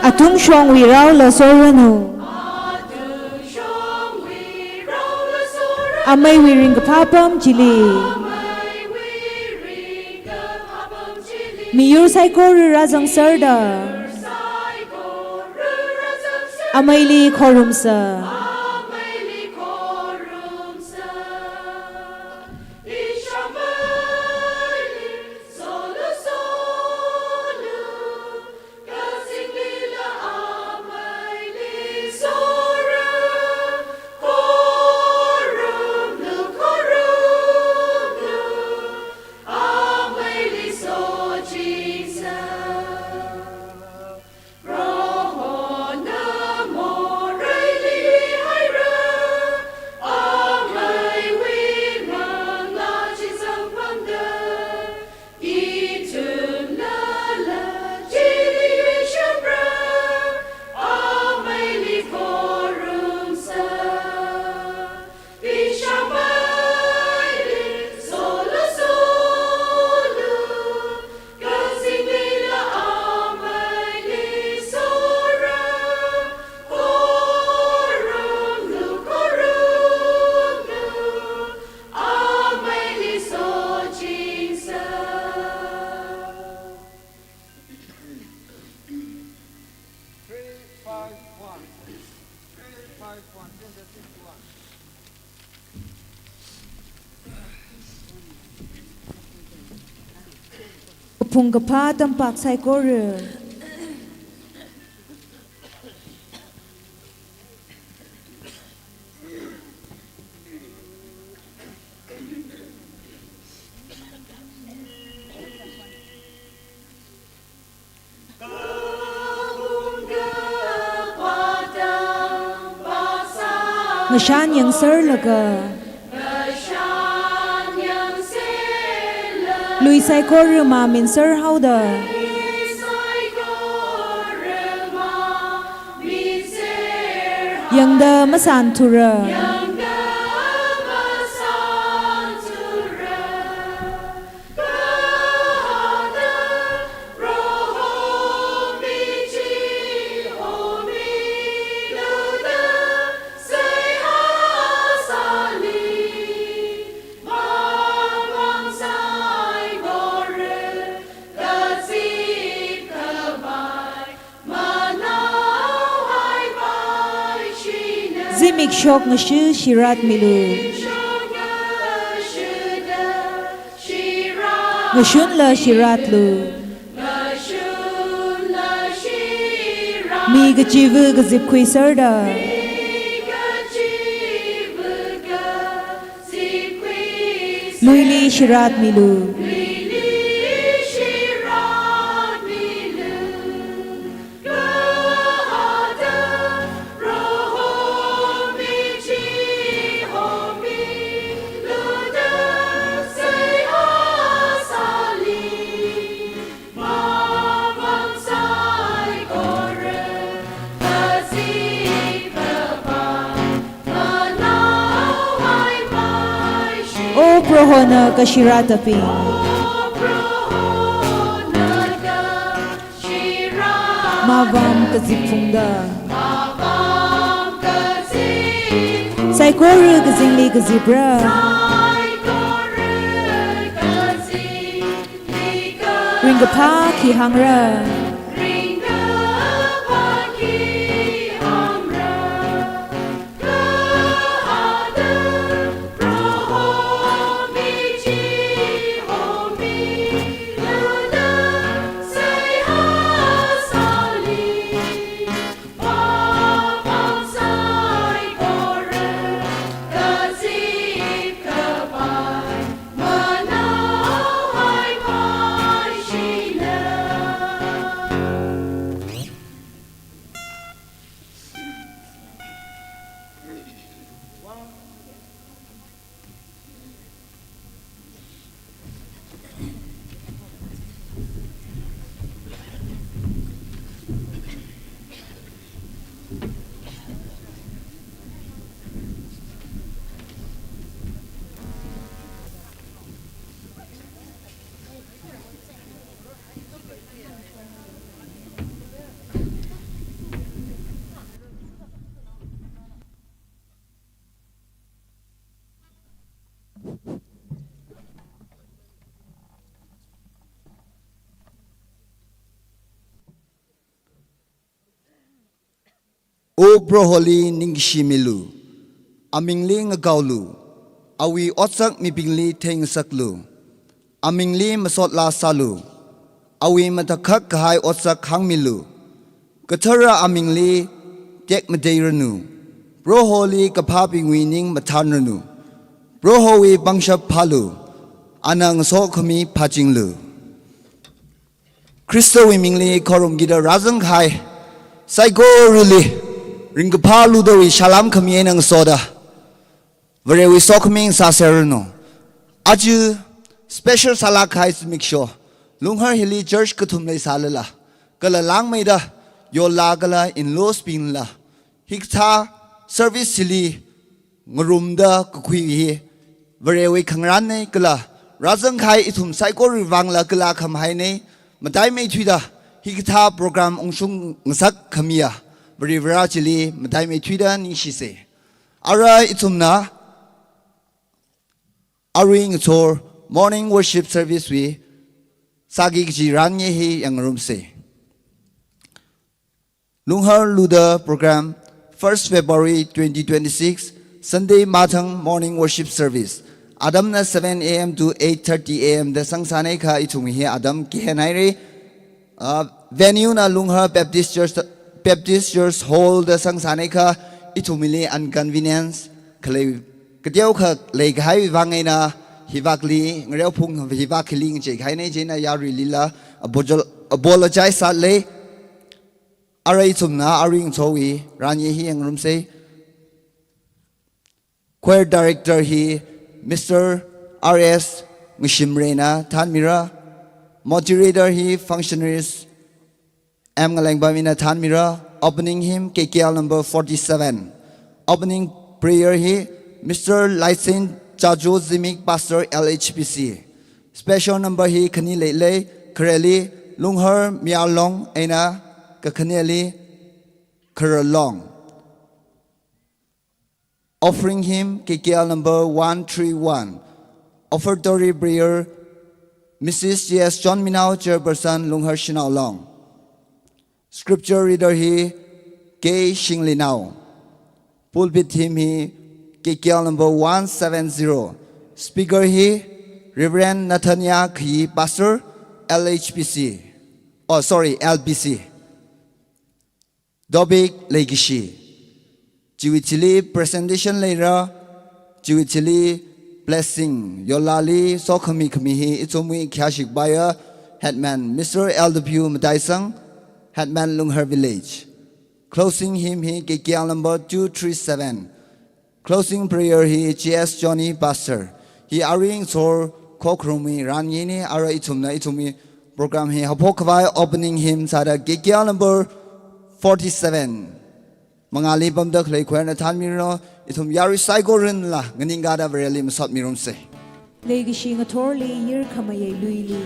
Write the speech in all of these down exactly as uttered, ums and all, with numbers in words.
Atungshongwui raola soranu. Ameiwui ringkaphā apam chili. Miyur saikora rāzangserda. Ameili khorumsa. Three, five, one. Three, five, one. Three hundred fifty-one. Phungkaphā tampak saikora. Ngashan yangserlaga. Lui saikora maminser haoda. Yangda masānthura. Zimikshok ngashun shiratmilu. Ngashunla shiratlu. Mi kachiva̱ kazipkhuiserda. Luili shiratmilu. O Prohona kashirataping. Mavam kazip phungda. Saikora kazingli kazipra. Ringkaphā khi hāngra. O Proholi ningshimilu, amingli ngakaolu, awui otsak mibingli theingasaklu, amingli masot laa sālu, awui matakhak kahai otsak hāngmilu, kathara amingli tekmateiranu, Proholi kaphābingwui ning mathānranu, Prohowui pangshap phālu, ana ngasokhami phāchinglu. Khristawui mingli khorumkida rāzangkahai saikorali ringkaphā Lutawui salām khami eina ngasoda Varewui sokhami sāserranu. Aja special sālāk kahai zimiksho, Lunghar hili church kathum leisālala, kala langmeida yola kala in-laws bingla hikathā service hili ngarumda kakhui hi Varewui khangarānna kala rāzangkahai ithum saikora vangla kala khamahai eina mataimeithuida hikathā program ungshung ngasak khamiya Varivara chili mataimeithuida ningshisa. Ara ithumna arui ngathor morning worship service wui sāki kaji ranye hi yangngarumsa. Lunghar Luta program, first February twenty twenty-six, Sunday mathang morning worship service. Atamna seven A M to eight thirty A M da sangsānai kha ithum hi atam kihen haira. Ah, venue na Lunghar Baptist Church, Baptist Church Hall da sangsānai kha ithumli inconvenience khalei kateokha leikahai vang eina hivakli, ngareophung hivak hili ngachei kahaina, chieina yaruilila apologize sālei. Ara ithumna arui ngathorwui ranye hi yangngarumsa. Choir director hi Mister R S Ngashimreina thānmira. Moderator hi functionaries M Ngalengpamna thānmira. Opening hymn K K L number forty-seven. Opening prayer hi Mister Laitsin Chajo Zimik, Pastor L H B C. Special number hi khani leilei, khareli Lunghar Mayar Long eina kakhaneli Kharar Long. Offering hymn K K L number one three one. Offertory prayer, Missus J S Chonminao, Chairperson, Lunghar Shanao Long. Scripture reader hi K Shinglinao. Pulpit hymn hi K K L number one seven zero. Speaker hi Reverend Nathania Khayi, Pastor, L H B C. Oh, sorry, L B C. Topic, leikashi. Chiwui thili presentation leira, chiwui thili blessing, yolali sokhami khami hi ithumwui khayāshik paiya headman Mister L W Mataisang, headman Lunghar Village. Closing hymn hi K K L number two three seven. Closing prayer hi G S Johnny, Pastor. Hi arui ngathor khokharumwui ranyena. Ara ithumna ithumwui program hi haophok khavai opening hymn sāda K K L number forty-seven. Mangāli pamda khalei choir na thānmiranu, ithum yarui saikoranala nganingkada Vareli masotmirumsa. Leikashi ngathorli, yirkhamayei luili.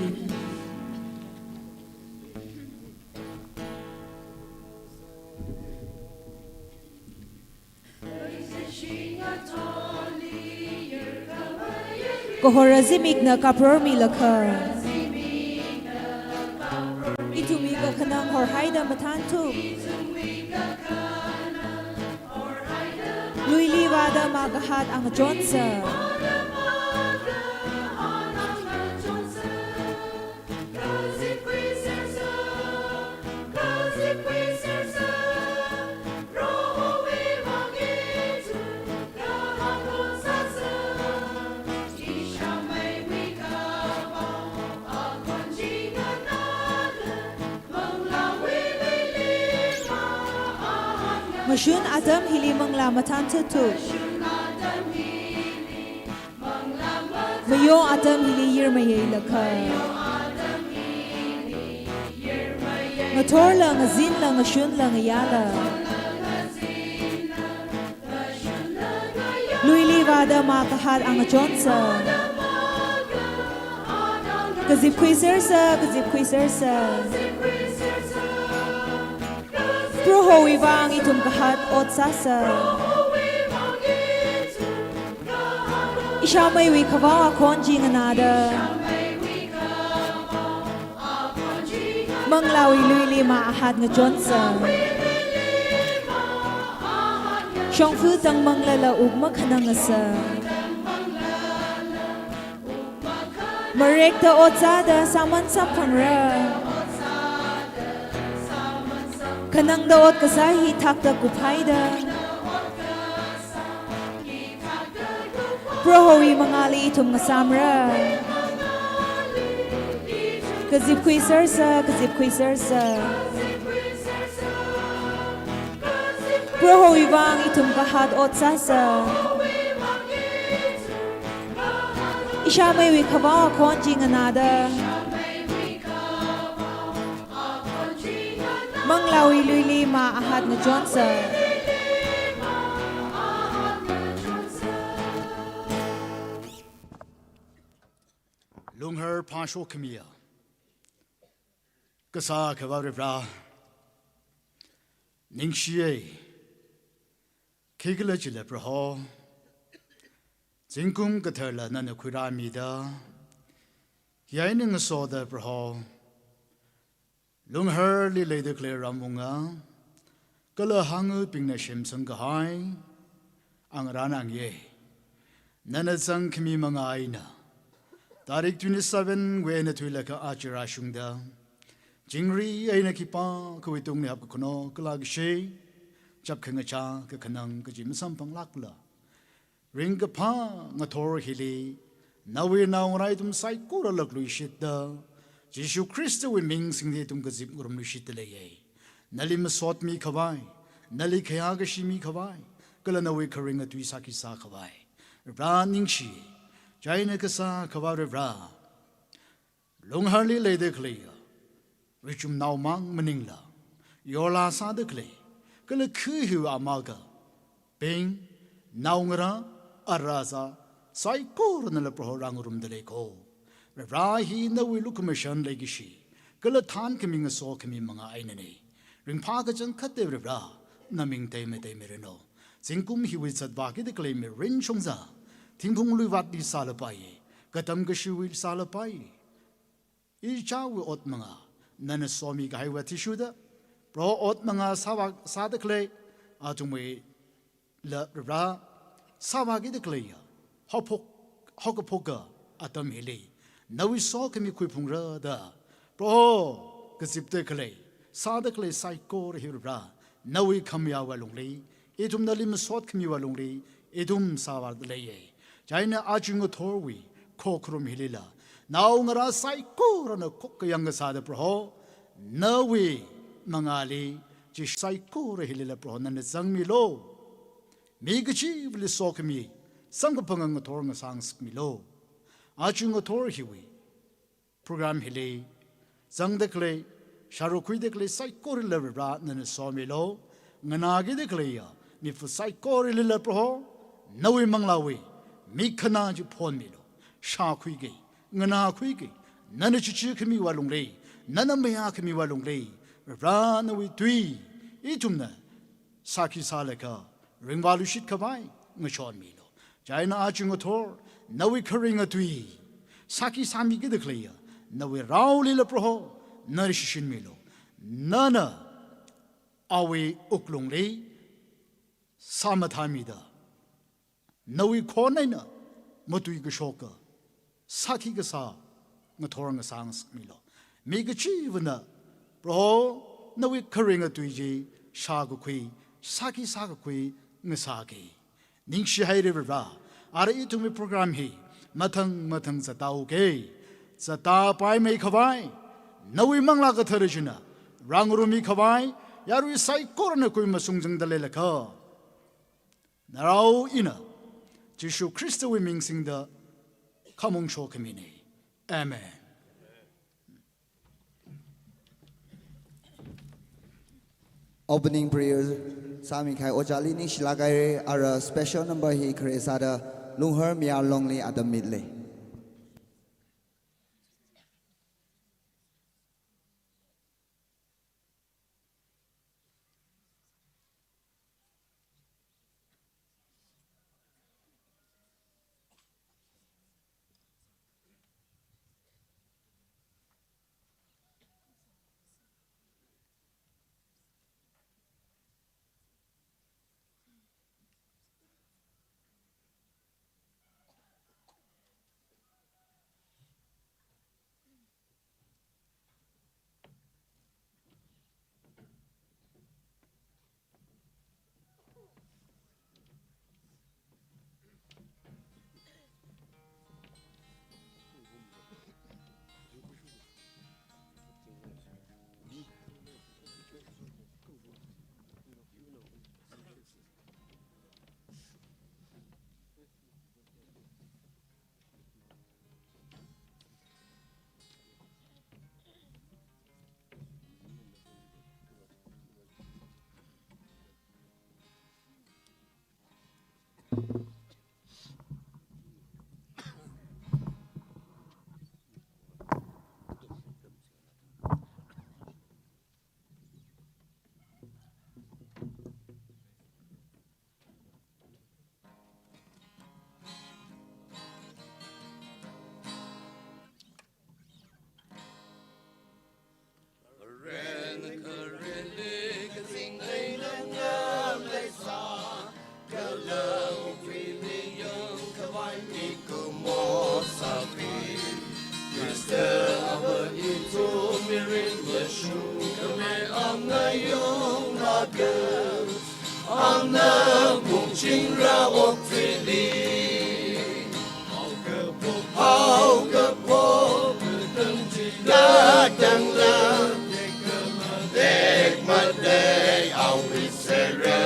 Kahora zimikna kaprormilakha, ithumwui kakhanang horhaida mathānthup. Luili vāda makahat angachonsa. Ngashun atam hili manglā mathānthup. Mayong atam hili yirmayeilakha. Ngathorla, ngazinla, ngashunla, ngayāla. Luili vāda makahat angachonsa. Kazipkhuisersa, kazipkhuisersa. Prohowui vang ithum kahat ot sāsa. Ishāmeiwui khavao akhon chi nganāda, manglāwui luili makahat ngachonsa. Shongfa tangmanglala uk makhanangasa. Marekta ot sāda sāman samphangra. Khanangda ot kasā hi thakta kuphaida, Prohowui mangāli ithum ngasāmra. Kazipkhuisersa, kazipkhuisersa. Prohowui vang ithum kahat ot sāsa. Ishāmeiwui khavao akhon chi nganāda, manglāwui luili mā ahat ngachonsa. Lunghar phāshok khamiya kasā Akhava Varivara, ningshiya. Khikhalajila Proho, zingkum katharla nana khuirāmida, yaina ngasoda Proho, Lungharli leida khalei ramwunga, kala hāngabingna semsang kahai, angarān angye. Nana zangkhami manga eina, tarik twenty-seven wui eina thuilaga aja rāshungda, chingri eina khipākhawui tungli hapkakhano, kala kashi, chap khangachā, kakhanang kaji masamphanglākla, ringkaphā ngathor hili, nawui naongarā ithum saikorala khluishitda, Jishu Khristawui ming singda ithum kazip ngarumluishitda leiya. Nali masotmi khavai, nali khayākashi mikhavai, kala nawui kharinga tui sākhi sākhavai, Varivara ningshi. Chieina kasā Akhava Varivara, Lungharli leida khaleiya richumnao mang maningla, yorla sāda khalei, kala kha hiwui amaka, bing, naongarā, ara azā, saikoranala Proho rāngarumda leiko. Varivara hi nawui lukhamashan leikashi, kala thānkhami ngasokhami manga einana. Ringphā kachangkhatta Varivara, naming teima teimiranu. Zingkum hiwui zatvākida khalei mirin shongza, thingphung luivatli sālapai, katam kashiwuili sālapai, ichāwui ot manga nana somikahaiwui athishurda, Proho ot manga sāvā sāda khalei, athumwuila Varivara sāvākida khaleiya haophok, haokaphoka atam hili, nawui sokhami khuiphungra da, Proho, kazipda khalei, sāda khalei saikora hi Varivara, nawui khamayāwui lungli, ithum nali masotkhamiwui lungli, ithum sāvāda leiya. Chieina aja ngathorwui khokharum hilila, naongarā saikorana khokkayang kasāda Proho, nawui mangāli, chi saikora hilila Proho nana zangmilu. Mi kachivali sokhami, samkaphanga ngathor ngasāngasakmilu. Aja ngathor hiwui program hili zangda khalei, shārukhuida khalei saikorali Varivara nana somilu. Nganākida khaleiya mipā saikoraila Proho, nawui manglāwui mik khana chi phonmilu. Shākhuiki, nganākhuiki, nana chichikhamiwui lungli, nana mayākhamiwui lungli, Varivara nawui tui ithumna sākhi sālaga ringvāluishit khavai ngachonmilu. Chieina aja ngathor, nawui kharinga tui sākhi sāmikida khaleiya nawui raolila Proho, nana shishinmilu. Nana awui wuklungli sāmathāmida, nawui khon eina matui kashoka sākhi kasā ngathor ngasāngasakmilu. Mi kachivana Proho, nawui kharinga tui chi shākakhui, sākhi sākakhui ngasāki. Ningshihaira Varivara, ara ithumwui program hi mathang mathang zatauki. Zatā paimei khavai, nawui Manglā Kathara china rāngarummi khavai, yarui saikorana khuimashungzangda leilakha, narao ina Jishu Khristawui ming singda khamong shokhamina. Amen. Opening prayer sāmikahai ojāli ningshilāk haira, ara special number hi khare sāda Lunghar Mayar Longli atam mitlei. Angna mungchingra okthuili. Haokaphok, haokaphok, katang chi katangla, tekmatei awui sera.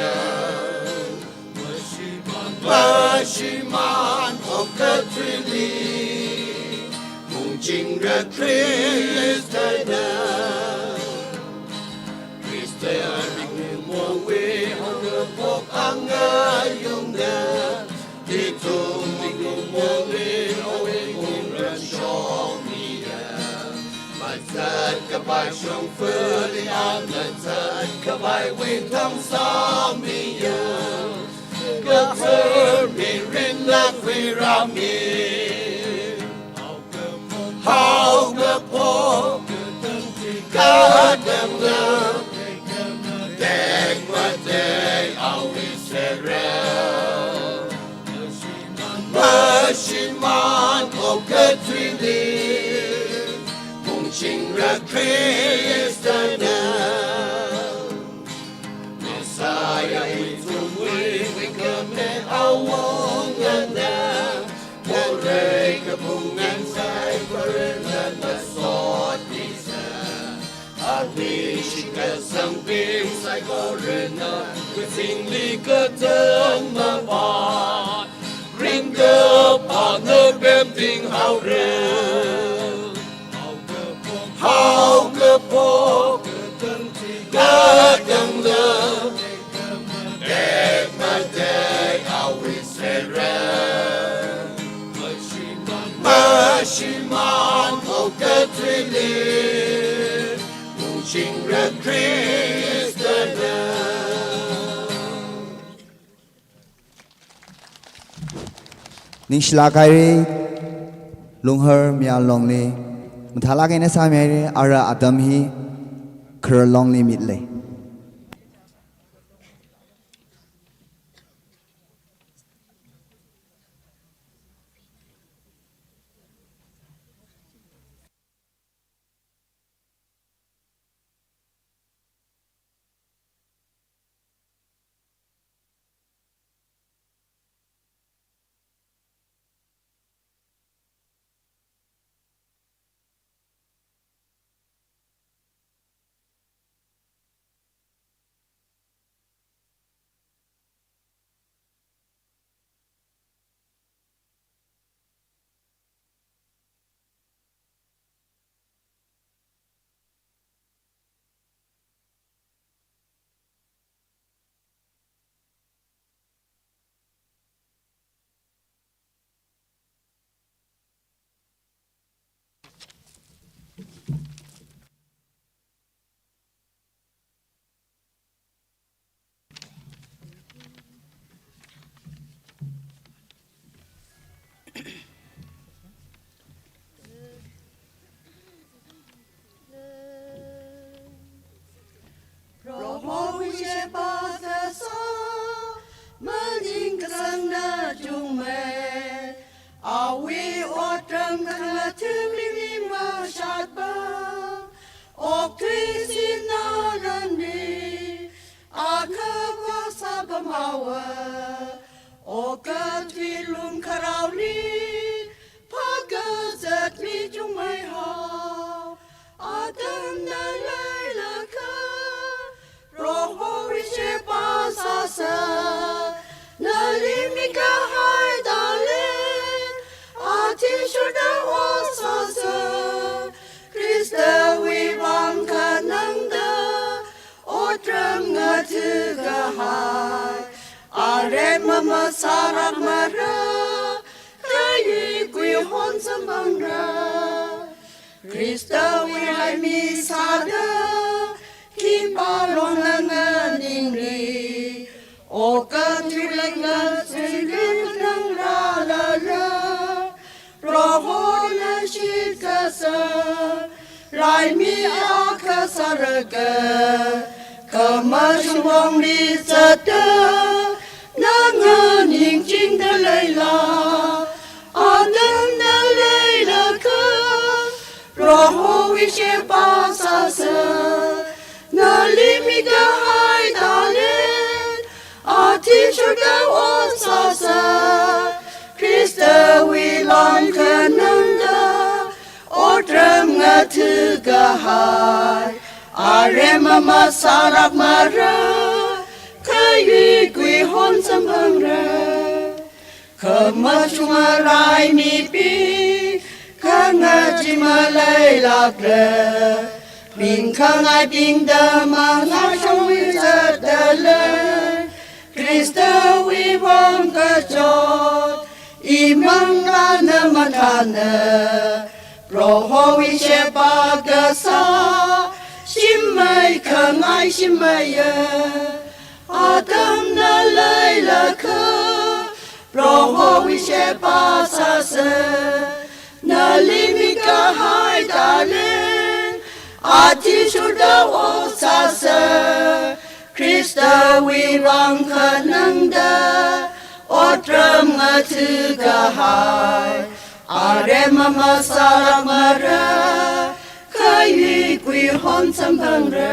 Mashiman, mashiman okathuili, mungchingra Khristana. Khrista ringumowui haokaphok angayungna, ithum ringumowui awui wungram shokmiya. Mazatkapai shongfali ana zatkapaiwui thang sāmiya. Kathar mirinna khuirāmi. Haokaphok, katangla, tekmatei awui sera. Mashiman okathuili, mungchingra Khristana. Messiah ithumwui, wui khame awungana, morei kaphung ngan saikorana masotmisa. Awui shitkasangbing saikorana, kazingli katang mavāt ringkaphāna pemting haora. Haokaphok, katangla, tekmatei awui sera. Mashiman okathuili, mungchingra Khristana. Ningshilāk haira, Lunghar Mayar Longli, mathālāk eina sāmihaira, ara atam hi Kharar Longli mitlei. Prohowui sheba kasā, maningkasāngna chungmei, awui otram khangatha mili mashatpam, okthui sinā ranli, akha vāsāpam haowa, okathui lungkharaoli, phākazat mi chungmei hao, atamna leilakha, Prohowui sheba sāsa, nali mikahai dalei, athishurda ot sāsa, Khristawui vang khanangda, otram ngatha kahai, aremma masārakmara, khayui kuihon samphangra. Khristawui raimi sāda, khipā longna nganingli, okathui leingasaili khanangrālala, Prohona shitkasang, raimi akha sālaga, khamashung longli zatda, na nganingchingda leila, atamna leilakha, Prohowui sheba sāsa, nali mikahai da Athishurda ot sāsa, Khristawui vang khanangda, otram ngathakahai, aremma masālākmara, kha yuikui hon samphangra. Khamachunga rai mibing, khangachee maleilākla, pingkhangaibingda mangāshong zatdalei, Khristawui vang kachot, imang nana mathāna, Prohowui sheba kasā, shimei khangai shimeiya, atamna leilakha, Prohowui sheba sāsa, nali mikahai talent, athishurda ot sāsa, Khristawui vang khanangda, otram ngathakahai, aremma masālākmara, kha yuikui hon samphangra.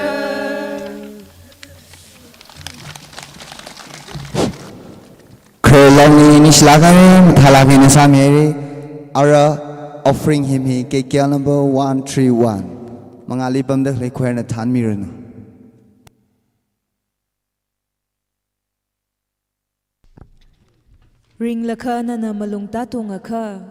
Khararlongli ningshilāk haira, mathālāk eina sāmihaira. Ara offering him hi K K L number one three one. Mangāli pamda khalei choirna thānmiranu. Ringlakha nana malung tātungakha.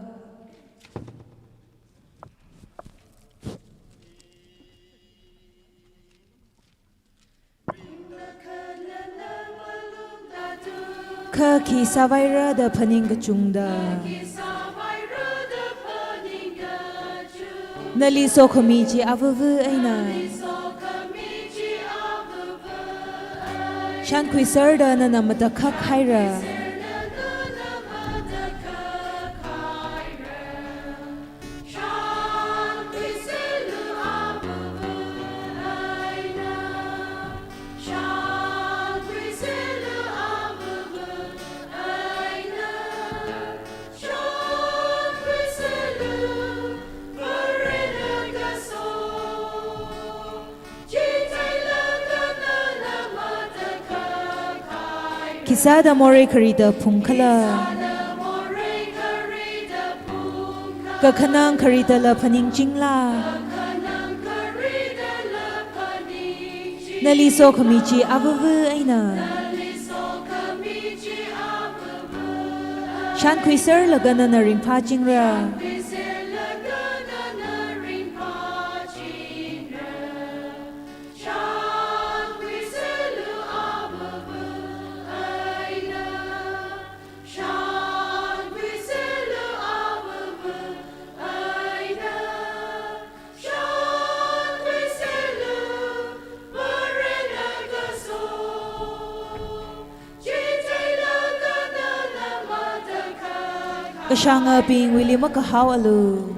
Kha khi sāvaira da phaning kachungda. Nali sokhami chi avāva eina. Shankhuiserda nana matakhak haira. Khisāda morei kharitā phungkhala? Kakhanang kharitala phaningchingla? Nali sokhami chi avāva eina. Shankhuiserlaga nana ringphāchingra. Kashāngabingwuili makahaoalu.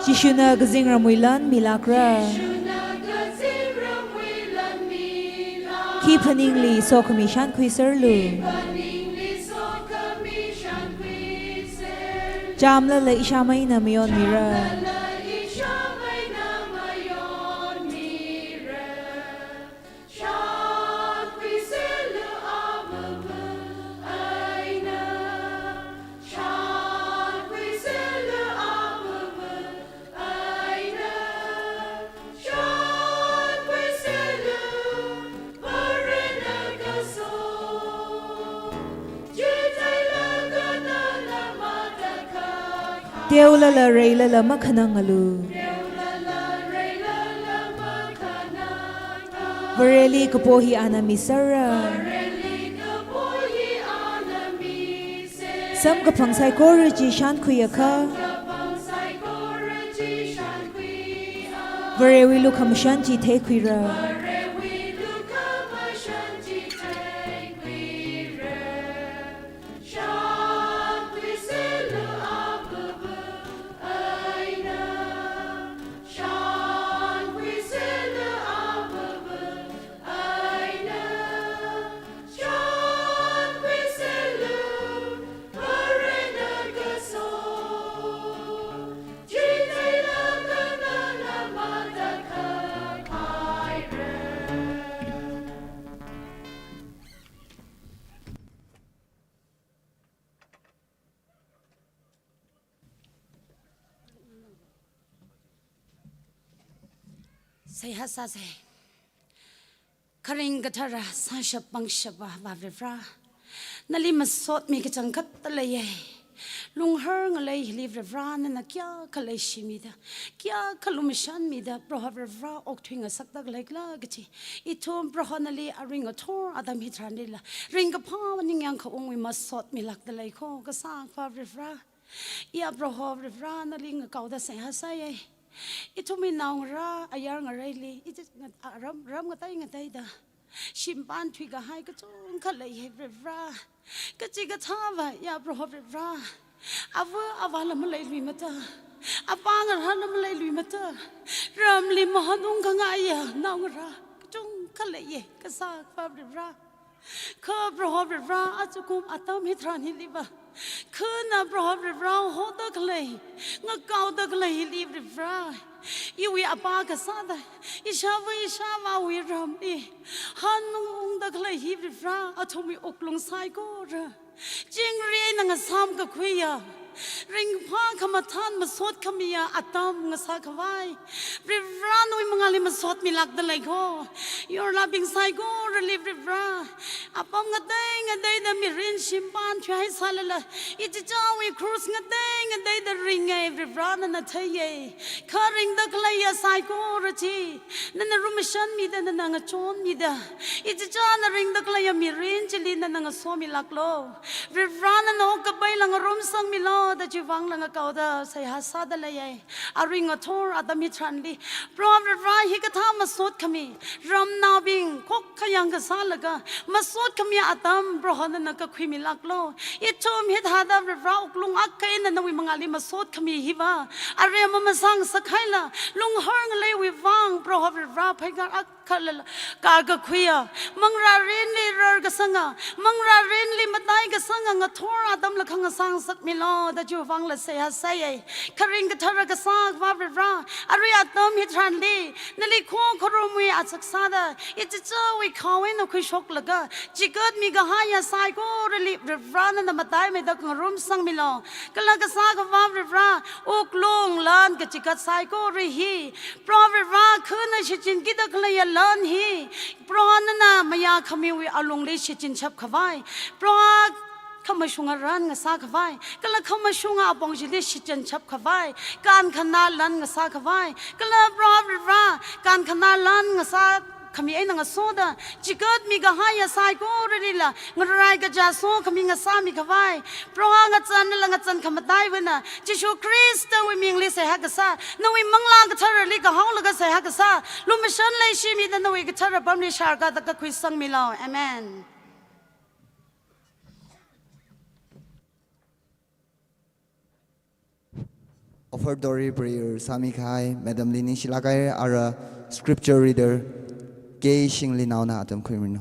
Jishuna kazingramwui lan milākra. Khi phaningli sokhami shankhuiserlu. Chamlala ishāmeina mayonmira. Teolala reilala makhanangalu. Vareli kapo hi ana miserra. Samkaphang saikora chi shankhuiakha. Varewui lukhamashan chi theikhuira. Seihā sāsei. Kharing kathara sāshap pangshapa Vā Varivara, nali masotmi kachangkhatta leiya. Lunghar ngalei hili Varivara nana kayākha leishimida, kayākha lumashanmida, Proho Varivara okthui ngasakda khaleikhala kachi, ithum Proho nali aring ngathor atam hitharanlila ringkaphā ningyāng khaungwui masotmilākda lei kho, Kasā Akhavā Varivara. Iya Proho Varivara nali ngakaoda seihā sāya. Ithumwui naongarā ayar ngareili, ithum ngat-, a, ram, ram ngatei ngateida shimpan thuikahai kachungkha leiya Varivara. Kachikathāva, iya Proho Varivara, ava avāla maleiluimada, apā ngarāla maleiluimada, ramli mahān ungkhangai naongarā kachungkha leiya, Kasā Akhavā Varivara. Kha Proho Varivara, ajakum atam hitharan hiliva, khana Proho Varivara hoda khalei, ngakaoda khalei hili Varivara, iwui apā kasāda, ishāva ishāvāwui ramli hān ungda khalei hi Varivara, athumwui wuklung saikora chingri eina ngasām kakhuiya, ringphā khamathān masot khamiya atam ngasā khavai Varivara nawui mangāli masotmilākda lei kho. Yorlābing saikorali Varivara, apam ngatei ngateida mirin shimpan thuihai sālala, ichichāwui krus ngatei ngateida ringa Varivara nana theiya. Kha ringda khaleiya saikora chi nana lumashanmida, nana ngachonmida, ichichāna ringda khaleiya mirin chili nana ngasomilāklu. Varivara nana okkapaila ngarumsangmilu da chiwuivangla ngakaoda seihā sāda leiya. Aring ngathor atam hitharanli, Proho Varivara, hikathā masot khami ramnaobing khokkha yangkasālaga masot khami atam Proho nana kakhuimilāklu. Ithum hithāda Varivara wuklung akha eina nawui mangāli masot khami hiva aremma masāngasakhaila, lunghar ngaleiwui vang Proho Varivara, pheikār akhala kar kakhuiya, manglārinli rarkasanga, manglārinli mataikasanga ngathor atamla khangasā ngasakmilu da chiwuivangla seihā sāya. Kharing kathara Kasā Akhavā Varivara, arui atam hitharanli nali khokharumwui asak sāda, ichichāwui khao eina khuishoklaga chikatmi kahaiya saikorali Varivara nana mataimeida ngarumsangmilu. Kala Kasā Akhavā Varivara, wuklung lan kachikat saikora hi, Proho Varivara, khana shichinkida khaleiya lan hi, Proho nana mayākhamiwui alungli shichinshap khavai, Proho khamashunga ran ngasā khavai, kala khamashunga apong chili shichinshap khavai, kankhanā lan ngasā khavai, kala Proho Varivara, kankhanā lan ngasā khami eina ngasoda, chikatmi kahaiya saikoralila ngarai kachā sokhami ngasāmi khavai, Proho ngachanla ngachan khamataiva̱na, Jishu Khristawui mingli seihā kasā, nawui Manglā Katharali kahaolaga seihā kasā, lumashan leishimida nawui kathara apamli sharkada kakhuisangmilu. Amen. Offertory prayer sāmi kahai Madam li ningshilāk haira, ara scripture reader K Shinglinaona atam khuimiranu.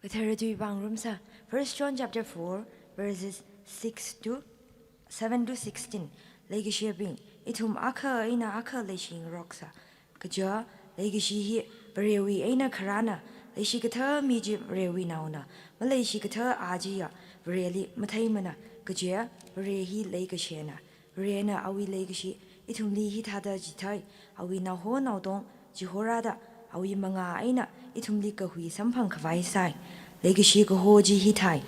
Kathara tui pāngarumsa, First John chapter four, verses six to, seven to sixteen. Leikashiyabing, ithum akha eina akha leishingaroksa. Kaja, leikashi hi Varewui eina kharāna, leishikathā mi chi Varewui naona, maleishikathā a chiya Vareli matheimana, kaja, Vare hi leikashina. Varena awui leikashi ithumli hithāda chithei, awui naoho naotong chihorāda, awui mangā eina ithumli kahui samphang khavai sai. Leikashi kaho chi hithai,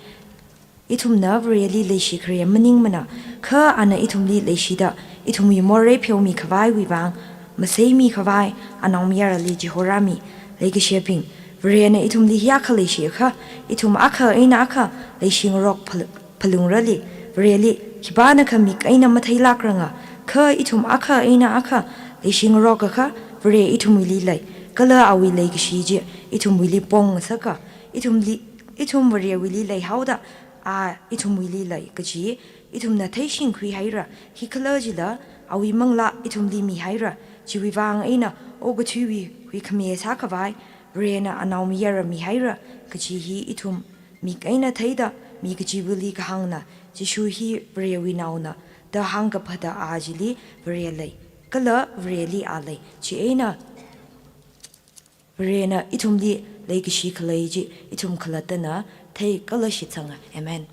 ithumna Vareli leishikhare maningmana, kha ana ithumli leishida, ithumwui morei pheomi khavaiwui vang, maseimi khavai, anaomayarali chihorāmi. Leikashiyabing, Varena ithumli hiyākha leishiakha, ithum akha eina akha leishingarok phal-, phalungrali, Vareli, khipānakha mik eina matheilākranga, kha ithum akha eina akha leishingarokakha, Vare ithumwuili lei, kala awui leikashi chi ithumwuili pongngasaka, ithumli, ithum Varewuili leihaoda, a ithumwuili lei kaji ithumna theishingkhui haira, hikhalajila awui manglā ithumli mihaira, chiwui vang eina okathuiwui huikhami sākhavai, Varena anaomayara mihaira, kaji hi ithum mik eina theida, mi kachiva̱li kahāngna, Jishu hi Varewui naona, da hāngkaphada a chili Vare lei, kala Vareli a lei, chieina Varena ithumli leikashi khalei chi ithum khalattana theikhala shitsanga. Amen.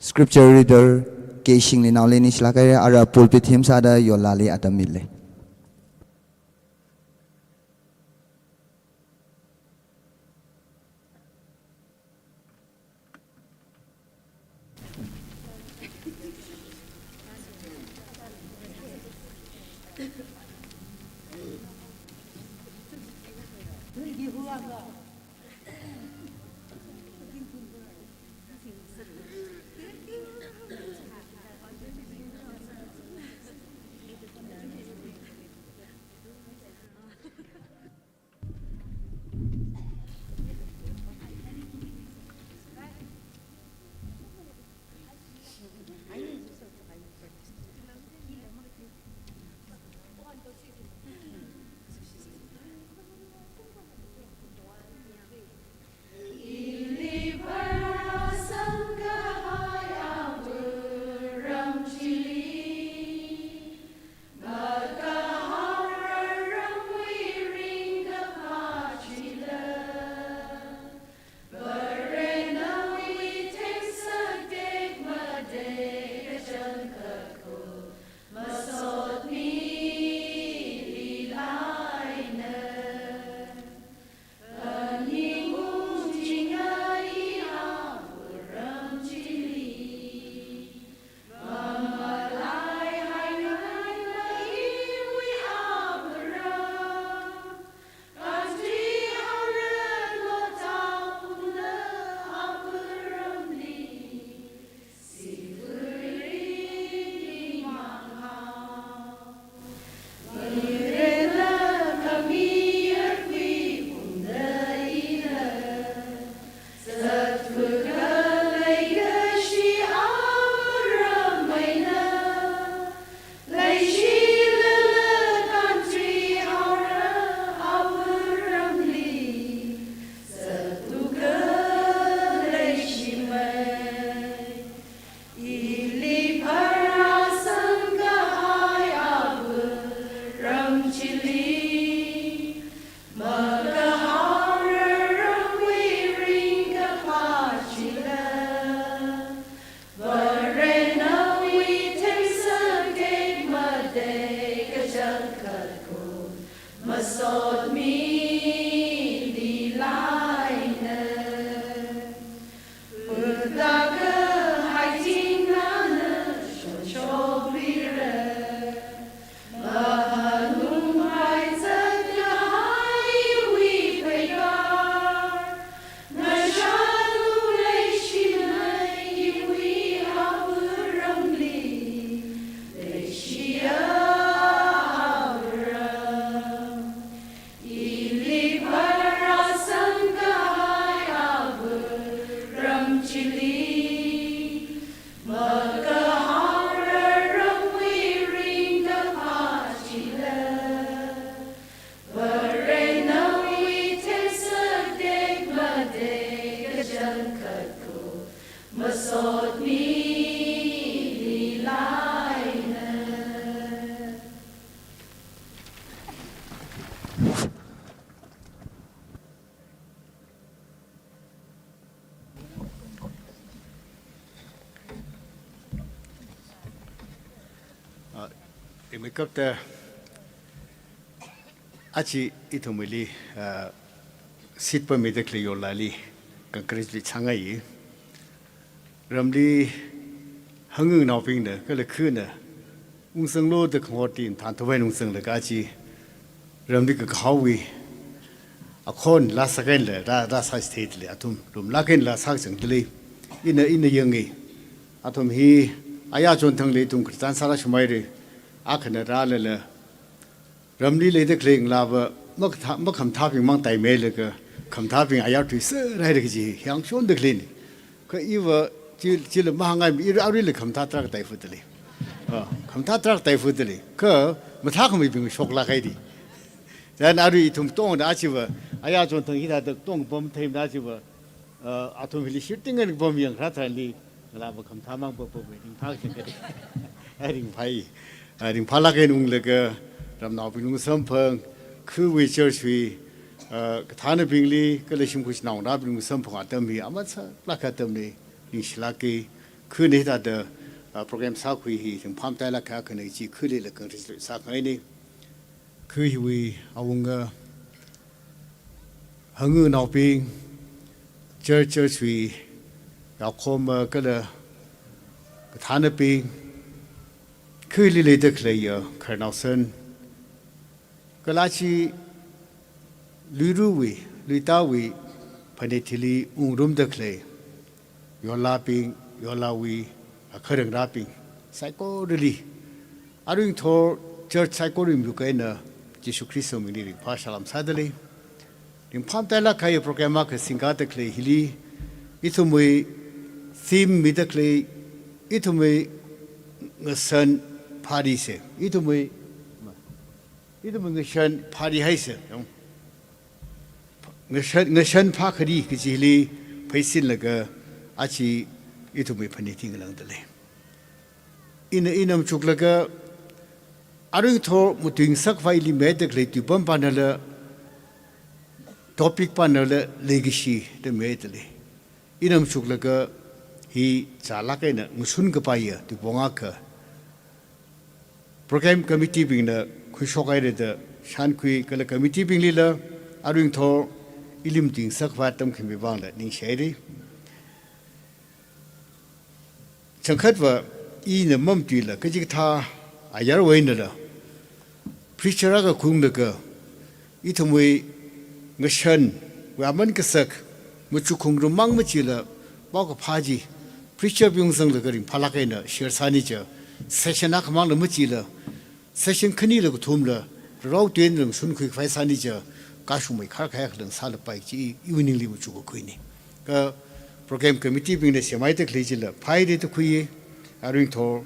Scripture reader K Shingli Naoli ni shilākaira, ara pulpit him sāda yollali atam mile. Ah, imeikapta achi ithumli, ah, seat pamida khalei yollali congratulate sāngai. Ramli hāngungnaobingna kala khana ungsanglu da khangarok tin thānthuwai ungsanglaga achi ramli kakhaowui akhon laa sākahaila, rā, rāsāchitheida lei, athum lumlāk eina laa sākachangda lei. Ina, ina yangi. Athum hi aya chonthangli ithum khararchan sārāshungmeira. Akhana rālala ramli leida khalei ngalāva makatha-, makhamathābing mang taimeilaga, khamathābing ayar thuiserhaira kaji hi yangshonda khaleina. Kha iva chi, chila mahāngngai, i aruila khamathā tarākha taifuda lei. Ah, khamathā tarākha taifuda lei. Kha mathākhameibing shoklāk haida. Chieina arui ithum katongana chiva, aya chonthang hithāda katong pam theimana chiva, ah, athum hili shooting eina kapam yangkharā tharanli, ngalāva khamathā mang papapamei ringphāshing kade. Ai ringphāi. Ai ringphālāk eina unglaga, ramnaobing lungsamphang, Khuiwui church wui, uh, kathānabingli, kala shimkhur shanaongarābing samphang atam hi, aman sālāk atamli, ningshilāka. Khuina hithāda, uh, program sākhui hi, ringphāmatailāk kahai akhana chi, khuilila congratulate sākhangaina. Khuiwui awunga, hanganaobing, church, church wui, yaokhoma kala kathānabing, khuili leida khaleiya, khararnaosan, kala chi luiruwui, luitāwui, phanit hili ungrumda khalei, yorlābing, yorlāwui, akharangrābing, saikorali, Aruingathor church saikora miyur eina, Jishu Khristawui mingli ringphā salām sādalei. Ringphāmatailāk kahai program akha singkada khalei hili, ithumwui theme mida khalei, ithumwui ngashan phārisa, ithumwui, ithumwui ngashan phārāhaisa, ngashan, ngashan phākhari kajili pheisinlaga aja ithumwui phanit hi ngalāngdalei. Ina, ina machuklaga, Aruingathor matuingasak khavai ili mida khalei tuipam pānala, topic pānala, leikashi da midalei. Ina machuklaga hi chālāk eina ngasun kapaiya tuipong akha. Program committee bingna khuishokhaira da shānkhui kala committee binglila, Aruingathor ili matuingasak khavai atam khami vangla ningshihaira. Changkhatva ina mamatuila kachikathā ayarwui einala, preacher akha khaunglaga, ithumwui ngashanwui aman kasak, machuk khungrumang machila, paokaphā chi, preacher bing zanglaga ringphālāk eina share sāni cha, session akhamangla machila, session khanila kathumla, rao tuinla ngasunkhui khavai sāni cha, kashungmei kharkhai akha lāngsālapai chi, iwui ningli machuk kakhuina. Kha program committee bingna semhaida khalei chila, phāhaira da khuiya, Aruingathor,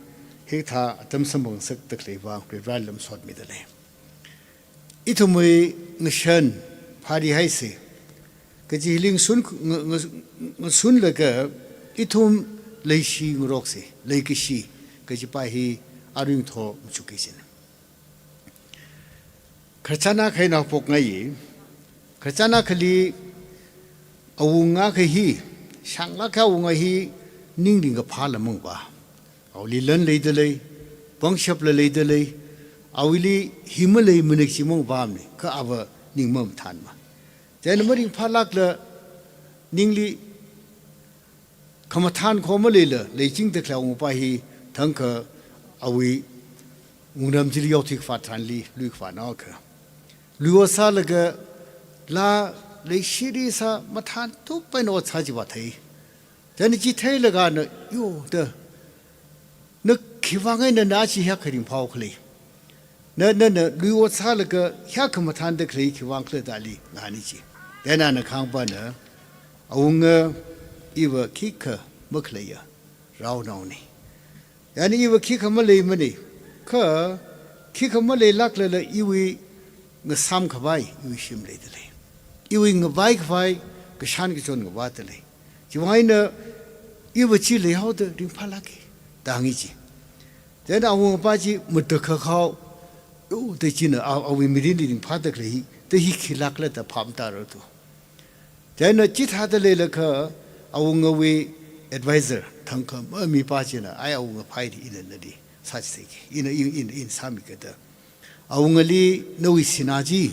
hikathā atam samphangngasakda khalei vang, Varivarali masot midalei. Ithumwui ngashan phārāhaisa, kaji hili ngasun, nga, nga, ngasunlaga ithum leishi ngaroksa, leikashi, kajipa hi Aruingathor machukki kajina. Khararchan akha eina pokngai, khararchan akhali awunga akha hi, shānglāk kahai awunga hi, ningli ringkaphāla mangavā. Awuili lan leidalei, pangshapla leidalei, awuili hi maleimana kaji mangavāmana, kha ava ning mamathānma. Chieina maringphālākla ningli khamathān kho maleila, leichingda khalei awungapa hi, thangkha awui wungram chili yaothui khavā tharanli, lui khavānao kha. Lui ot sālaga, laa leishiri sā mathānthup eina ot sā chiva thei. Chieina chi theilaga na, yo, da, na khiwui vang eina na chi hiyākha ringphāhaokhala. Na, na, na, lui ot sālaga hiyākha mathānda khalei khiwui vang khala da ali ngahāni chi. Chieina ana kahāngpana, awunga iva khikha makhaleiya raonaona. Chieina iva khikha maleimana, kha khikha maleilāklala iwui ngasām khavai, iwui shim leidalei. Iwui ngavai khavai, kashan kachon ngavādalei. Chiwui vang eina iva chi leihaoda ringphālāka, da hāngi chi. Chieina awungapa chi matakhak hao, yo, da china a, awui mirinli ringphāda khalei hi, da hi khilākla da phāmatarar tu. Chieina chithāda leilakha awungawui advisor, thangkha mamipa china, ai awunga phāhaira, ina nali sāchitheiki, ina, ina, ina, ina sāmika da. Awungali nawui sinā chi,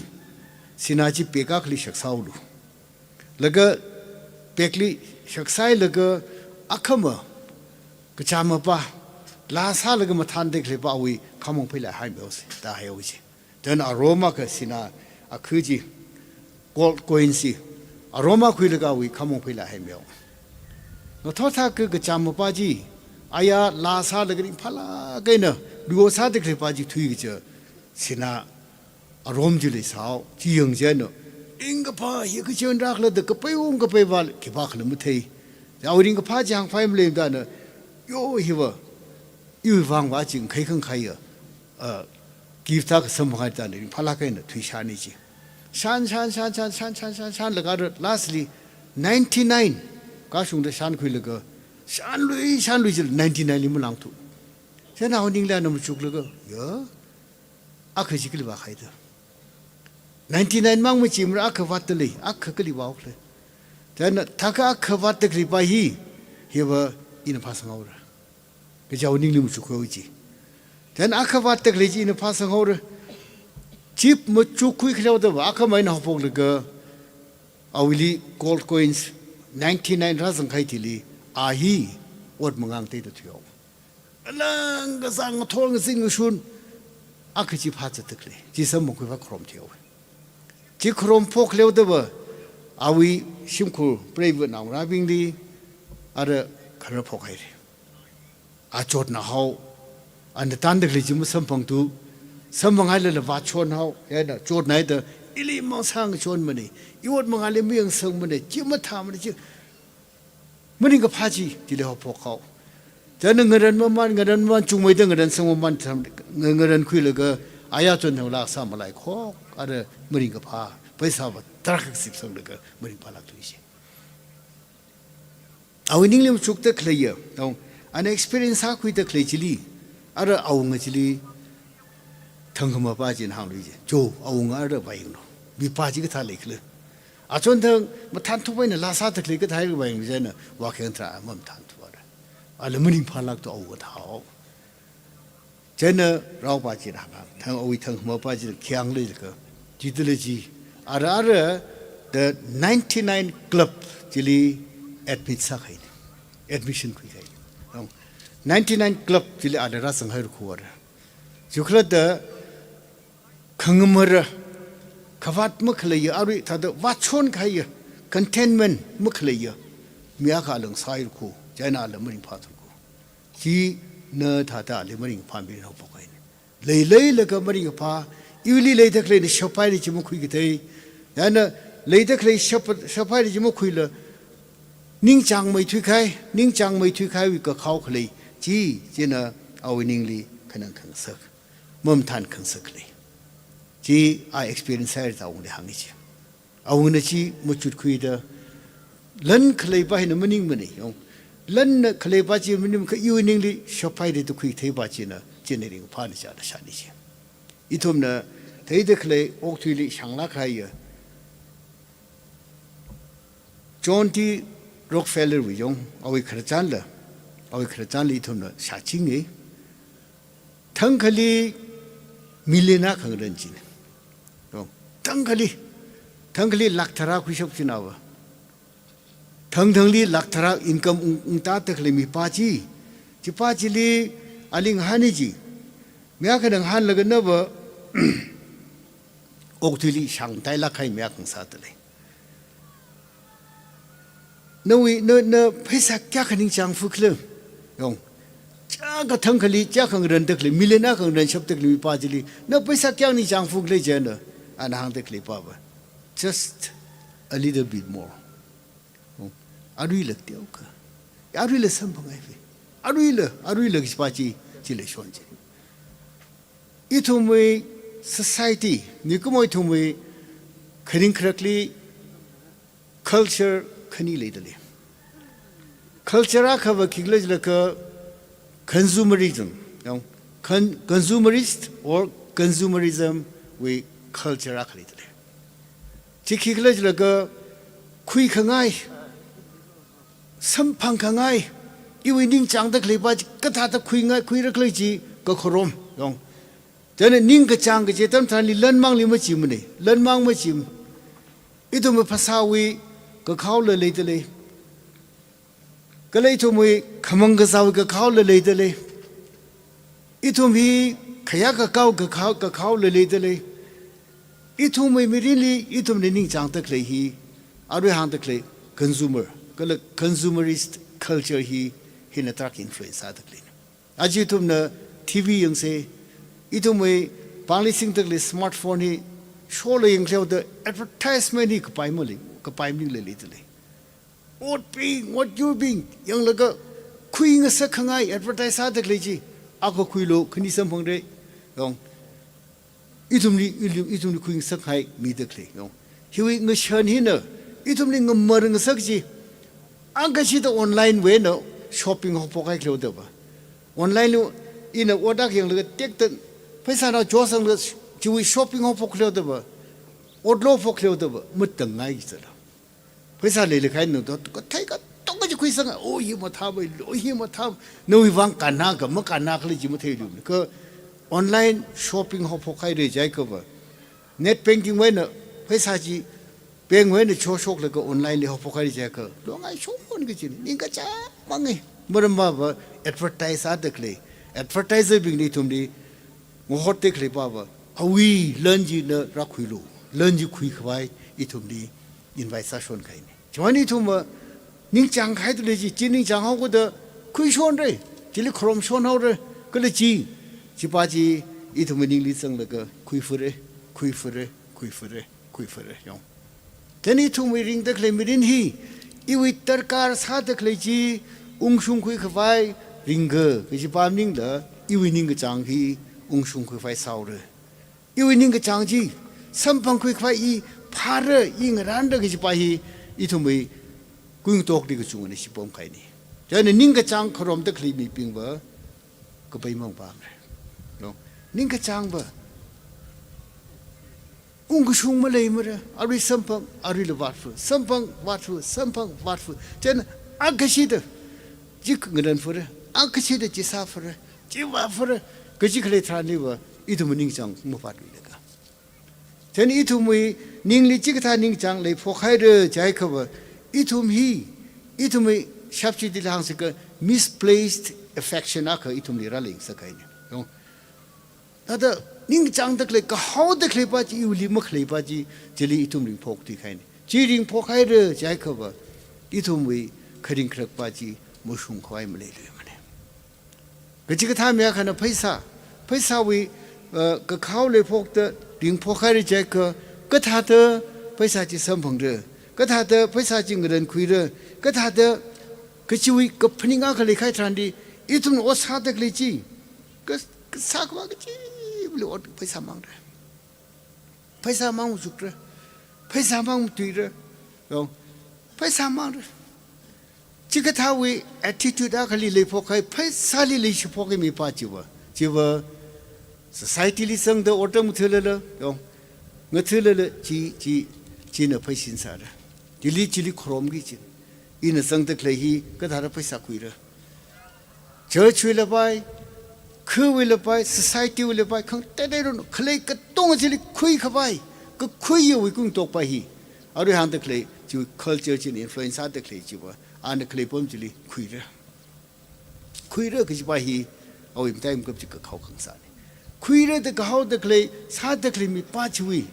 sinā chi pek akhali shaksāhaolu. Laga pekli shaksāhailaga akhama kachāmapa, laa sālaga mathānda khaleipa awui khamong pheila haimeosa, da haihaowa chi. Chieina arom akha sinā akha chi, gold coin chi, arom akha khuilaga awui khamong pheila haimeo. Ngathor thākha kachāmapa chi, aya laa sālaga ringphālāk eina, lui ot sāda khaleipa chi thuikacha, sinā arom chi leisāhao, chi yangchieina, ringkaphā hi kachi eina rākhala da kapeiung kapeiva khipākhala mathei. Awui ringkaphā chi hāngphai maleimada na, yo hiva, iwui vangva chi ngakhai khangakhaiya, a, gift akha samphanghaida na ringphālāk eina thuishāni chi. Shan, shan, shan, shanlaga lastly ninety-nine kashungda shankhuilaga, shanlui, shanlui jila ninety-nine li malāngthu. Chieina awui ningli ana machuklaga, ya, akha chi khali vākhaida. Ninety-nine mang machimara, akha vātda lei, akha kali vāhaokhala. Chieina thākha akha vātda khalei pa hi, hiva ina phāsanghaora. Kaja awui ningli machukkhui chi. Chieina akha vātda khalei chi ina phāsanghaora. Chi machukkhui khaleodava, akhamei eina haophoklaga, awuili gold coins ninety-nine rāzangkahai thili, a hi ot mangāngateida thuihaowa. Alang kazang ngathor ngazin ngashun, akha chi phāzatda khalei. Chi samphangkhui vā kharom thuihaowa. Chi kharom phok khaleodava, awui shimkhur preiva naongarābingli, ara kharar phokhaira. A chotnahao, ana tānda khalei chi masamphangthu, samphanghailaga vāchonhao, chieina chotnahaida, ili mang sāngachonmana, i ot mangāli mayangsangmana, chi mathāmana, chi maningkaphā chi, chili haophokhao. Chieina ngaran maman, ngaran maman, chungmeida ngaran sangmaman, tham, nga-, ngarankhuilaga, aya chonthang lāksā malaikhok, ara maningkaphā, paisa va tarākha kasipsanglaga, maningphālākthuihaowa chi. Awui ningli machukda khaleiya, nong, ana experience sākhuida khalei chili, ara awunga chili, thangkhamapa china hāngluiya chi. Cho, awunga ara vāyanglu. Mipa chi kathā leikhala. Achonthang mathānthup eina laa sāda khalei kathā vāyanglu chieina, vākheng tharā mamathānthup ara. Ala maningphālākda awunga thāhao. Chieina raopa china hānghāng, thang awui thangkhamapa china khi hāng leilakha, chithāla chi, ara ara the ninety-nine club chili admit sākahai, admission khuikahai. Nong, ninety-nine club chili ala rāzanghairakhu ara. Chikhalada khangamara, khavāt makhaleiya, arui thāda vāchon kahaiya, contentment makhaleiya, mi akha alang sāhairakhu, chieina ala maringphāthurakhu. China thāda ali maringphāmirin haophokhaina. Leileilaga maringphā, iwuili leida khaleina shaphaira chi makhui kathei. Chieina leida khalei shap-, shaphaira chi makhuila, ningchāngmeithui kahai, ningchāngmeithui kahaiwui kakhao khalei, chi, china awui ningli khanang khangasak, mamathān khangasak khalei. Chi a experience sāhaira da awungli hānga chi. Awungna chi machukkhuida, lan khaleipa hina maningmana, yong. Lanna khaleipa chi maningkha iwui ningli shaphaira da khuitheipa china, china ringphāna chāda shāni chi. Ithumna theida khalei okathuili shānglāk kahaiya, John D. Rockefeller wui yong, awui khararchanla, awui khararchanla ithumna shāchinga. Thangkhali million akha ngaran china. Yong, thangkhali, thangkhali lakh tharā khuishap china va. Thangthangli lakh tharā income ung, ungtāda khalei mipa chi, chipa chili ali ngahāna chi. Mi akhana ngahānlaga nava okathuili shāngtailāk kahai mi akha ngasāda lei. Nawui, na, na pheisā kayākha ningchāngfukhala? Yong. Chiyākha thangkhali, chiyākha ngarantakli, million akha ngaranshaptakli mipa chili, na pheisā kayākha ningchāngfukhala chieina, ana hāngtakli pava, just a little bit more. Yong. Aruila teokha. Aruila samphanghaiva. Aruila, aruila kajipa chi, chila shon chi. Ithumwui society, mikumo ithumwui kharing kharakli culture khani leida lei. Culture akhava khikhala jilakha consumerism, yong, con-, consumerist or consumerism wui culture akha leida lei. Chi khikhala jilakha khuikhangai, samphangkhangai, iwui ningchāngda khaleipa chi kathāda khuingai, khuirakhala chi kakharom, yong. Chieina ningkachāng kaji atam tharanli lanmangli machimana, lanmang machim. Ithumwui phasāwui kakhaola leida lei. Kala ithumwui khamang kazāwui kakhaola leida lei. Ithum hi khayā kakao kakhao, kakhaola leida lei. Ithumwui mirinli, ithumna ningchāngda khalei hi, arui hāngda khalei consumer, kala consumerist culture hi, hina tarākha influence sāda khaleina. Aja ithumna T V yangsa, ithumwui pāngli singda khalei smartphone hi, shola yangkhaleihaoda advertisement hi kapai malei, kapai maningla leida lei. Ot bing, ot yur bing, yanglaga khuingasakkhangai advertise sāda khalei chi, akha khuilu, khani samphangra, yong. Ithumli, ithum, ithumli khuingasakkahai mida khalei, yong. Hiwui ngashan hina, ithumli ngamar ngasak chi, angkashida online wui eina shopping haophok haikhaleihaoda va. Online li ina ot akha yanglaga tekta, pheisā nao chosanglaga chiwui shopping haophok khaleihaoda va. Ot lo phok leo da ba, mutang ngai ki zala. Pheisā leili khaina da, kathei katonga chi khuisang, o hi mathā bai, o hi mathā, nawui vang kannā ka, makannā khala chi matheilu. Kha online shopping haophok haira jiakha ba, net banking wui eina, pheisā chi, bank wui eina cho shoklaga online li haophok haira jiakha, longai shon kajina, ningkachāng mangai. Maram ba ba, advertise sāda khalei, advertiser bingli ithumli, ngahotda khalei pa ba, awui lan china rākhuilu, lan chi khuikhavai ithumli invite sāshon kahaina. Chimang ithum va, ningchāng kahai tuli chi, chi ningchāng haoda, khuishon ra, chili kharom shon haora, kala chi, chi pa chi, ithum ningli zanglaga, khuifura, khuifura, khuifura, khuifura, yong. Chieina ithumwui ringda khalei mirin hi, iwui darkar sāda khalei chi, ungshung khuikhavai, ringa, kaji pa maningla, iwui ningkachāng hi, ungshung khuikhavai sāhaora. Iwui ningkachāng chi, samphang khuikhavai i, phāra, i ngarānra kaji pa hi, ithumwui, kuingatokli kachungana shipam kahaina. Chieina ningkachāng kharomda khalei mibing va, kapai mang pamra. No? Ningkachāng va, ungkashung maleimara, arui samphang, aruila vātfa, samphang, vātfa, samphang, vātfa. Chieina, akashida, chi ngaranfara, akashida chi sāfara, chi vāfara, kaji khalei tharanli va, ithum ningchāng mavātluilaga. Chieina ithumwui, ningli chikathā ningchāng leiphok haira jiakha va, ithum hi, ithumwui shapshi tila hāngsi ka misplaced affection akha ithumli rāleng sākahaina. Yong. Thāda ningchāngda khalei, kahaoda khalei pa chi, iwuili makhalei pa chi, chili ithum ringphok tui kahaina. Chi ringphok haira jiakha va, ithumwui kharing kharak pa chi, mashung khavai maleiluimana. Kachikathā mi akhana pheisā, pheisāwui, uh, kakhao leiphokta ringphok haira jiakha, kathāda pheisā chi samphangra, kathāda pheisā chi ngarankhuira, kathāda kachiwui kaphaning akha leikahai tharanli, ithum ot sāda khalei chi, ka, kasā khavā kachili ot pheisā mangra. Pheisā mang machukra. Pheisā mang matuira. Yong. Pheisā mangra. Chikathāwui attitude akhali leiphok kahai, pheisāli leishaphokhai mi pa chi va. Chi va society li zangda otram ngathālala, yong. Ngathālala chi, chi, china pheisin sāra. Chili, chili kharomki chi. Ina zangda khalei hi, kathāda pheisā khuira. Church wuila pai, khawuila pai, society wuila pai, khangateiteiranu, khalei katonga chili khuikhavai, kakhuiwui kuingatok pa hi. Arui hāngda khalei, chi culture china influence sāda khalei chi va, ana khalei pam chili khuira. Khuira kaji pa hi, awui matai makap chi kakhao khangasāna. Khuira da kahaoda khalei, sāda khalei mi pa chiwui.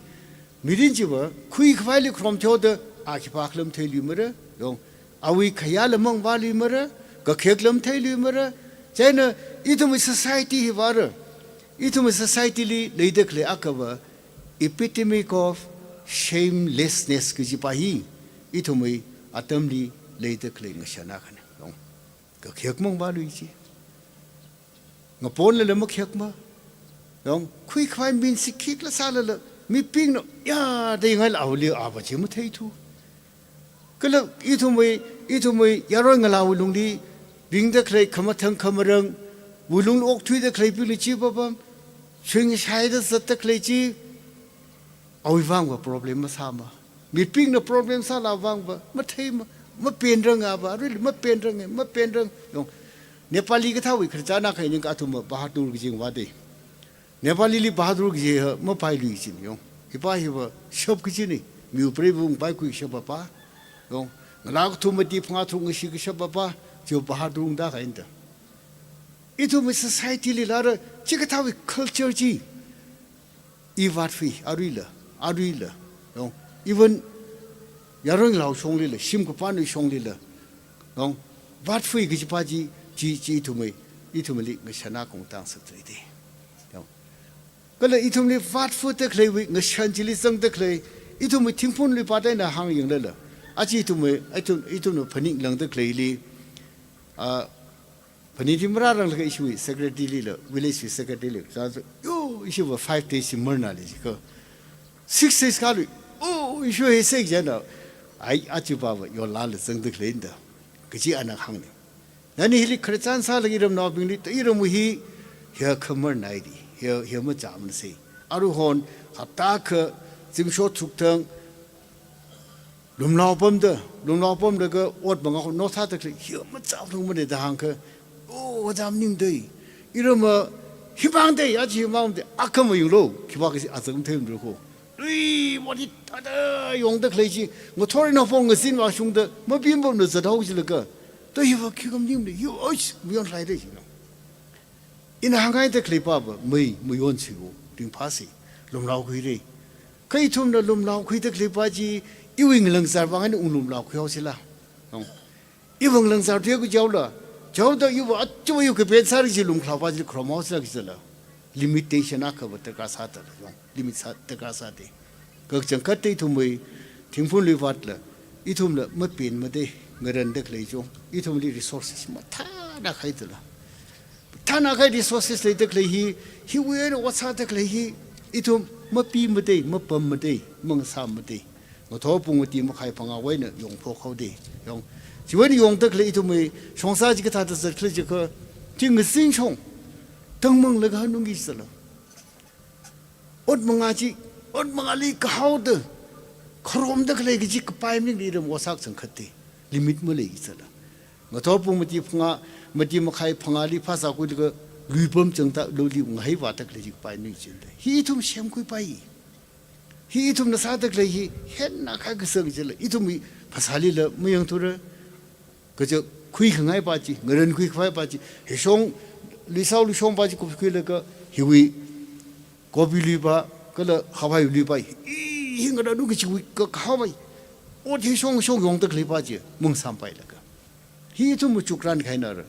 Mirin chi va, khuikhavaili kharom theoda, a khipākhala matheiluimara, yong, awui khayāla mangvāluimara, kakhekla matheiluimara, chieina ithumwui society hi vāra, ithumwui society li leida khalei akha va, epidemic of shamelessness kaji pa hi, ithumwui atamli leida khalei ngashan akhana, yong. Kakhek mangvālui chi. Ngaponlala makhek ma. Yong, khuikhavai minsi khikla sālala, mibingna, ya, da ngaila awuili a pa chi matheithu. Kala ithumwui, ithumwui, yarui ngalāwui lungli, ringda khalei khamathang khamarang, wuilungli okthuida khaleibingli chi papam, shungshaida zatda khalei chi, awui vang va problem masāma. Mibingna problem sāla vang va, matheima, mapenranga va, aruili mapenranga, mapenrang, yong. Nepali kathāwui khararchan akha ning ka athum va bahadur kaji vāda. Nepalili bahadur kaji ha, mapailuichina, yong. Hi pa hi va, shap kajina, miwui preivawui ngapaikhui kashap pa, yong. Ngalā kathum mati phangā tharuk ngashi kashap pa, chi bahadur ungda kahaina da. Ithumwui society li lāra, chikathāwui culture chi, i vātfui, aruila, aruila, yong, even yarui ngalāwui shonglila, shim kapānwui shonglila, yong, vātfui kaji pa chi, chi, chi ithumwui, ithumli ngashan akha ungtang sāthuida. Yong. Kala ithumli vātfuida khaleiwui, ngashan chili zangda khalei, ithumwui thingphun luipa da ina hāngyanglala. Aja ithumwui, ithum, ithumna phaninglāngda khaleili, a, phaningli marāranglakha ishiwui secretary lila, village wui secretary li, sāsa, yo, ishiva five days si marnali jikha. Six days khalui, o, ishiva hi six jana. Ai, aja pa va, yolala zangda khaleina da. Kaji ana hāngna. Nani hili khararchan sālaga iramnaobingli, ta iramwui hi, hiya khamar naidi, hiya, hiya machāmana sai. Aruihon, hapta akha, Zimiksho tharuk thang lumlao pamda, lumlao pamlaga ot mangā ho nothāda khalei, hi machap lungmane da hāngkha, o, ojā maningdei. Iramva, himangdei, aja himangdei, akha mayunglu, khipā kaji azang theimru ko. Lui, ot hi thāda yongda khalei chi, ngathor eina phongkasin vāshungda, mapim pamna zathao jilaga. To hiva khikha maningmane, hi, oish, mayonlaidei jina. Ina hānghaida khalei pāva, mai, mayonsi ko, ringphāsi, lumlao khuirei. Kha ithumna lumlao khuida khalei pā chi, iwui ngalāngzar vang eina unglumlao khuihaosila. Nong. Iwui ngalāngzar thuiya kajaola. Jaoda iwui achuwa iwui kapen sāri chi lumkhalao pā chi kharomhaosila kajila. Limitation akhava darkar sāda la, yong. Limit sā darkar sāda. Kakchangkhatta ithumwui, thingphun lui vātla. Ithumla mapenmadei, ngaranda khalei chong. Ithumli resources mathānakhaida la. Thānakahai resources leida khalei hi, hiwui eina ot sāda khalei hi, ithum mapimadei, mapammadei, mangasāmadei. Ngathor pung mati makhai phangāwui eina yongphok haodei. Yong. Chiwui eina yongda khalei ithumwui, shongsā chi kathāda zatkhala jiakha, chi ngazin shong, tangmanglaga hanungki sāla. Ot mangā chi, ot mangāli kahaoda, kharomda khalei kaji kapai maningli iram ot sākachangkhatta, limit malei sāla. Ngathor pung mati phangā, mati makhai phangāli phasā khuilaga, lui pamchangda, luli ngahai vāda khalei chi kapai maning chida. Hi ithum semkhuipai. Hi ithumna sāda khalei hi, hennakha kasang jila, ithumwui phasālila mayangthura. Kaja khuikhangai pā chi, ngarankhui khavai pā chi, hishong, luisao luishong pā chi kupkhuilaga, hiwui, kopi lui pā, kala hawai lui pā, hi, hi ngaranlu kajiwui ka, kahawai. Ot hishong shong yongda khalei pā chi, mungsampailaga. Hi ithum machukran kahaina ra.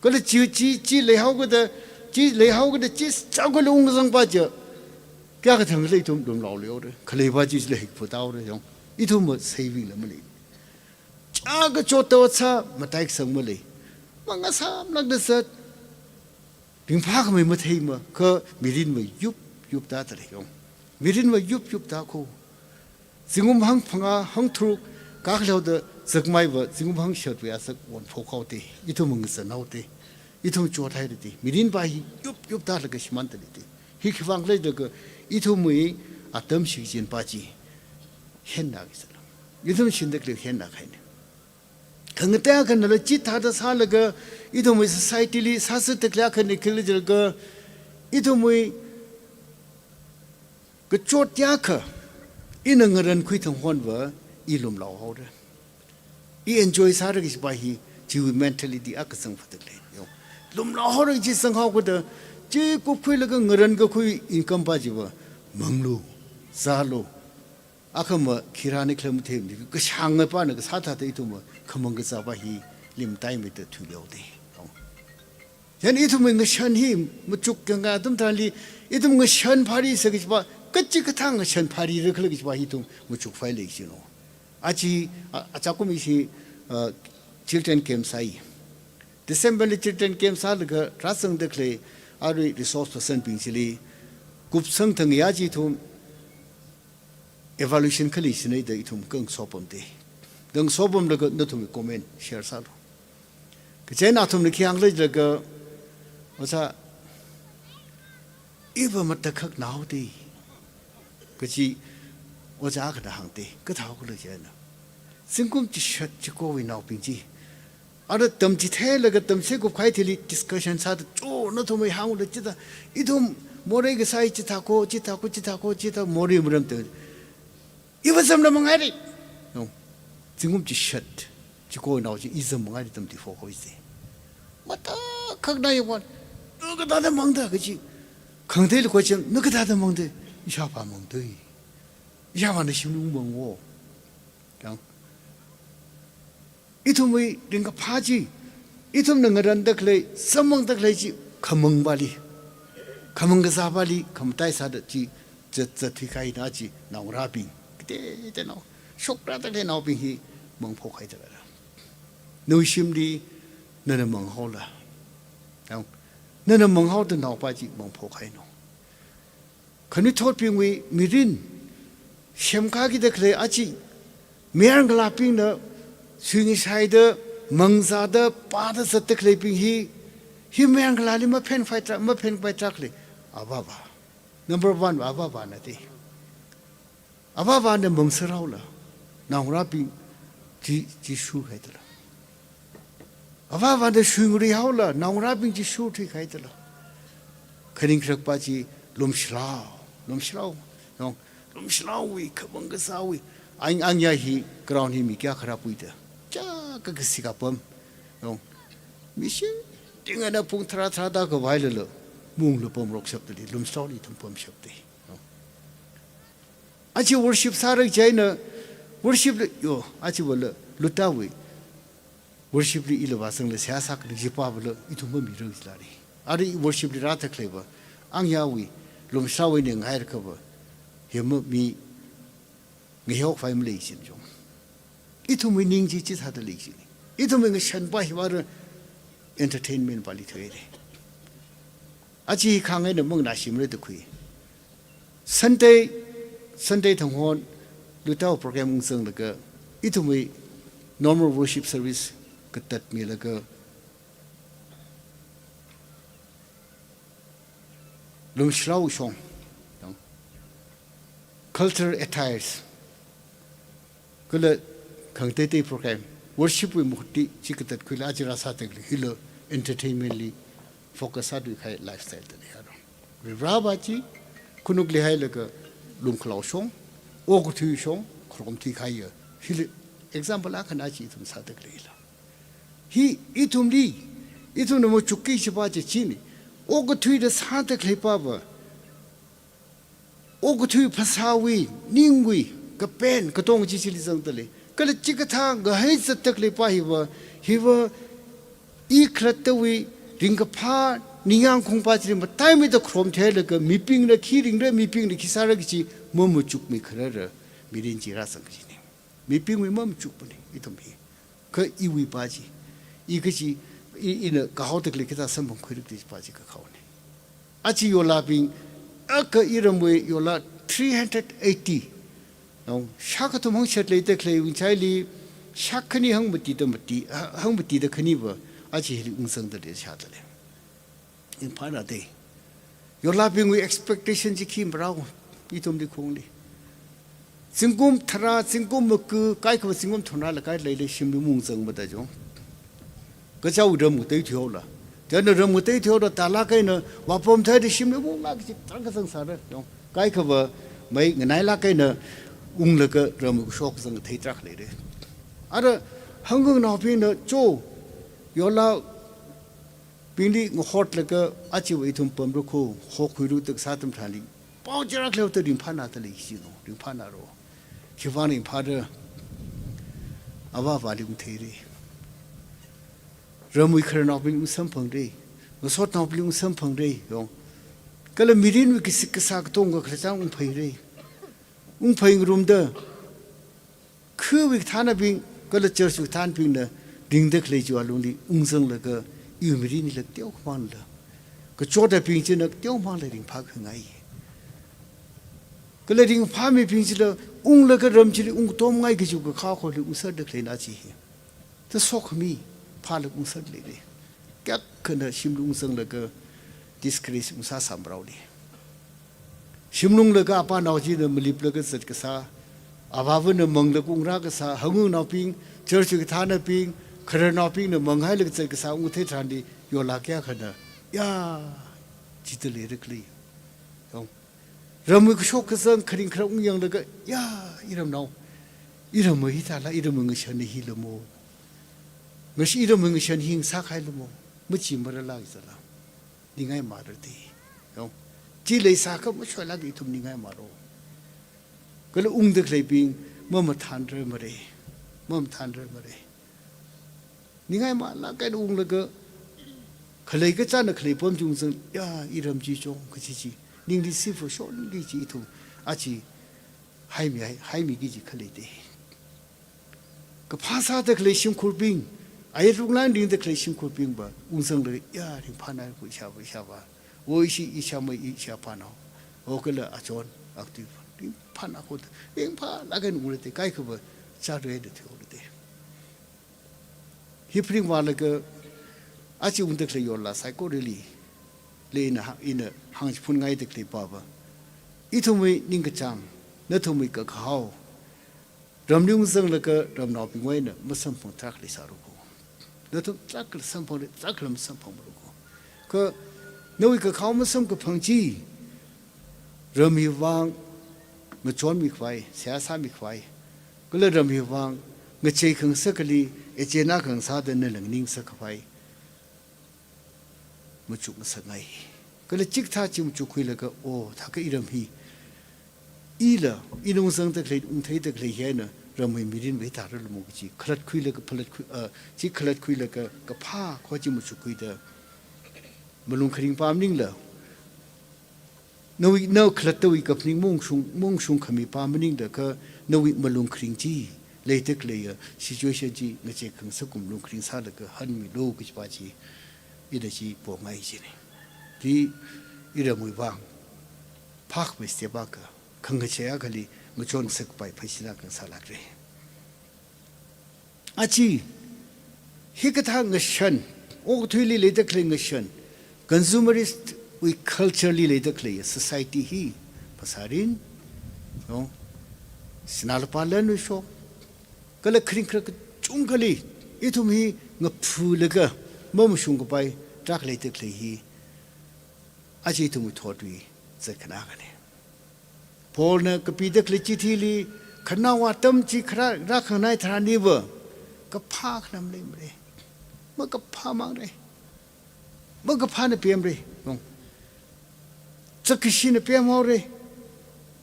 Kala chi, chi, chi leihaokada, chi leihaokada, chi chākhuilaga ungzang pā chi. Kayākha thang khala ithum lumlaoluihaora. Khalei pā chi chila hikphutāhaora, yong. Ithumva saving la malei. Chākachot tao sā, mataikasang malei. Mangasāmlākda zat, ringphākhamei matheima, kha mirinva yup, yuptāda lei yong. Mirinva yup, yuptā ko. Zingkum hangphangā, hangtharuk, kakhaoda zakmaiva, zingkum hangshatwui asak wonphok haodei. Ithum ngazan haodei. Ithum chothaidei. Mirin pā hi yup, yuptālaga shimānda leidei. Hi khiwuivang khala jiakha, ithumwui atam shichin pā chi. Hennaki sāla. Ithum shinda khalei hennakahaina. Khangatei akhanala chithāda sālaga, ithumwui society li sāsāda khalei akhana khala jiakha, ithumwui kachot yākha, ina ngarankhui thang honva, i lumlaohaora. I enjoy sāra kaji pā hi, chiwui mentality akha zangphada khalei. Yong. Lumlaohaora chi zanghaokada, chi kupkhuilaga ngarankakhui income pā chiva, manglu, zālu, akhama khirani khalam themni, kashānga pāna kasā thāda ithumva, khamang kazā pā hi, limtaimeida thuihaodei. Yong. Chieina ithumwui ngashan hi, machuk kanga atam tharanli, ithum ngashan phari sā kaji pā, kachikathā ngashan pharira khala kaji pā hi ithum machukphai lei jino. Aja, a, achakum ishi, uh, children camp sāi. December li children camp sālaga rāzangda khalei, arui resource person bing chili, kupsang thang ya chi ithum, evaluation khalei shinei da ithum khangasopamdei. Khangasopamlaga nathumwui comment share sālu. Kachieina athumna khi hāng khala jiakha, ojā, iva matakhak naodei. Kachi, ojā akhana hāngdei, kathāhao khala jiakha. Zingkum chishat chikowui naobing chi, ara tamchitheilaga tamchithei kupkahai thili discussion sāda, cho, nathumwui hānglu chithā, ithum morei kasā hi chithā ko, chithā ko, chithā ko, chithā morei maram ta. Iva zam na mangairei. No. Zingkum chishat, chiko nao chi i zam mangairei tamchithei phok haoisei. Matakhakna yangwan, na kathāda mangda kachi. Khangateili question, na kathāda mangda, ishāvā mangdei. Ishāvāna shimli mang wo. Yang. Ithumwui ringkaphā chi, ithumna ngaranda khalei, samphangda khalei chi, khamang pāli, khamang kazā pāli, khamatai sāda chi, zat, zatthui kahaina chi, naongarābing, kateiteina, shokrāda khalei naobing hi, mangphok haida lei. Nawui shimli, nana manghaola. Yang, nana manghaoda naopā chi, mangphok haino. Khanuithotbingwui mirin, semkakida khalei aja, mayarngalābingna, suingashaida, mangzāda, pāda zatda khaleibing hi, hi mayarngalāli maphenpai tra, maphenpai tra khalei, avāvā. Number one, avāvāna dei. Avāvana mangserhaola, naongarābing chi, chi shurhaidala. Avāvana shuingarei haola, naongarābing chi shurthuikhaidala. Khaning kharakpa chi lumshilao, lumshilao, yong, lumshilaowui, khamang kasāwui. Ang, angya hi ground hi mi kayākha rāpuida. Chiyākha kasik apam. Yong. Mishi, tingana pung tharā tharāda khavai lala. Mungla pamrokshapdali, lumshilaoli ithum pamshapdai. Yong. Achi worship sāra chieina, worship li, yo, achi wala, lutawui. Worship li ila vāsangla seihā sākhanang jipa wala, ithum mamirar jilari. Ari worship li rāthakleiva, angyawui, lumshilaowui ningai rakava, hema mi ngayok fai malei chin jong. Ithumwui ning chi chithāda lei chin. Ithumwui ngashanpa hi vāra entertainment pali thaire. Achi khangai na mang na shimre da khui. Sunday, Sunday thanghon, lutao program ungsanglaga, ithumwui normal worship service katatmilaga, lumshilao shong, yong, cultural attires, kala khangateitei program, worship wui muhutti chi katatkhuila achi rāsāthakli, hila entertainment li focus sāthuikhai lifestyle dali haro. Rivrava chi, khanukli hailaga lumkhalao shong, okathui shong, khorumthuikhaiya. Hili example akhana chi ithum sāthakli hila. Hi ithumli, ithumna machukki jipa chi chini. Okathuida sāthakleipa va. Okathui phasāwui, ningwui, kapen, katong chi chili zangdalei. Kala chikathā ngahai zatthakleipa hiva, hiva, i khalattawui, ringkaphā, ningyāng khaungpa chili, mataimeida khorumthuilaga, mibingna khi ringra, mibingna khi sāra kachi, mamachukmi kharara, mirin chi rāzang kachini. Mibingwui mamachukpani, ithum hi. Kha iwui pa chi. I kachi, i, ina kahaothakli kathā samphangkhuirakti pa chi kakhaone. Achi yolabing, aka iramwui yola three hundred eighty. Nong, shākha thum hangshāt leida khalei wungchaili, shākhani hangmatida mati, ha-, hangmatida khaniva, achi hili ungsangda leishādalei. Ringphānādei. Yolabingwui expectation chi khi marao, ithumli khongli. Zingkum tharā, zingkum maga, kaikhava zingkum thumrāla kai leilei shimli mungzang mada jong. Kachao ram ngateithuihaola. Chieina ram ngateithuihaola, tālāk eina, vāpamthuida shimli munglāk kachi tarākha zangsāra jong. Kaikhava mei nganailāk eina, unglaga ram kashok zangthei tarākha leira. Ara, hangungnaobingna, cho, yola, bingli ngahotlaga achiva ithum pamra kho, hokhuilu tak sātam thāli. Pao chara khleo ta ringphānāda lei chino, ringphānāro. Khivang ringphāra, avāvali ungtheira. Ramwui khararnaobingli ungsamphangra. Ngasotnaobingli ungsamphangra, yong. Kala mirinwui kasik kasā katonga khararchān ungphaira. Ungphai ngarumda, khawui kathānabing, kala church wui kathānabingna, ringda khalei chiwui alungli, ungzanglaga, iwui mirinli la teokhamangla. Kachotabing china teokhamangla ringphākhangai. Kala ringphāmibing chila, unglaga ram chili ungtomngai kajiwui kakhao kholi ungserda khaleina chi hi. Tasokhami, phālaga ungser leira. Kayākhana shimli ungzanglaga, disgrace ungsāsā maraoli. Shimlunglaga apanao china maliplaga zat kasā, avāvana manglaga ungrā kasā, hangungnaobing, church kathānabing, khararnaobingna manghailaga zat kasā, ungthei tharanli, yola kayākhana, ya, chithāda leira khalei. Yong. Ramwui kashok kazang kharing kharak ungyanglaga, ya, iramnao, iramwui hithāla, iramwui ngashan hi lamo. Ngash-, iramwui ngashan hi ngasākhai lamo. Machi marala izala. Ningai mararti. Yong. Chi leisākha mashoilāk ithum ningai maro. Kala ungda khaleibing, mamathānrar mara. Mamathānrar mara. Ningai malāk eina unglaga, khalei kachāna khalei pam chi ungzang, ya, iram chi chong, kachi chi. Ningli sifa shonli chi ithum, achi, haimi, hai, haimi kaji khalei te. Kaphā sāda khalei shimkhurbing, ayarlung lan ringda khalei shimkhurbingva, ungzanglaga, ya, ringphānāra kho ishāvā, ishāvā. O ishi, ishāmei, ishāpanao. O kala achon, aktui, ringphānā kho, ringphālāk eina ungra te, kaikhava, chāra da theora te. Hi phaning vālaga, achi ungda khalei yola saikorali, le ina ha-, ina hāngchiphunngaida khalei pava. Ithumwui ningkachāng, nathumwui kakahao ramli ungzanglaga ramnaobingwui eina masamphang tarākha leisāra ko. Nathum tarākha samphangli, tarākha masamphangmara ko. Kha nawui kakahao masamkaphang chi, ram hiwui vang ngachonmi khavai, seihā sāmi khavai, kala ram hiwui vang ngachei khangasakli, agenda khangasakda nala nganingsak khavai machuk ngasakngai. Kala chikathā chi machukkhuilaga, o, thākha iram hi, ila, ina ungzangda khalei, ungtheida khalei hi eina ramwui mirinwui tārarlamo kaji khalatkhuilaga, phalatkhui, ah, chi khalatkhuilaga, kaphā kho chi machukkhuida, malung kharing pā maningla, nawui, na khalattawui kaphaning maungshung, maungshung khami pā maningda kha, nawui malung kharing chi, leida khaleiya situation chi ngachei khangasak kum malung kharing sālaga hanmilu kajipa chi, ina chi pongai jina. Chi iramwui vang phākhamei step akha, khangachei akhali ngachonsak khavai phasāna khangasā lākra. Aja, hikathā ngashan, okathuili leida khalei ngashan, consumerist wui culture li leida khalei society hi, phasā rin, no, sinā lupā lanwui shok, kala kharing kharak kachungkhali, ithum hi ngaphulaga mamashung kapai tarākha leida khalei hi, aja ithumwui thotwui zatkhanā akhana. Paulna kapida khalei chithili, khanao atam chi kharā rākhanganai tharanliva, kaphā khanam leimara. Makaphā mangra. Makaphāna pemra. Nong. Zakkashina pemhaora.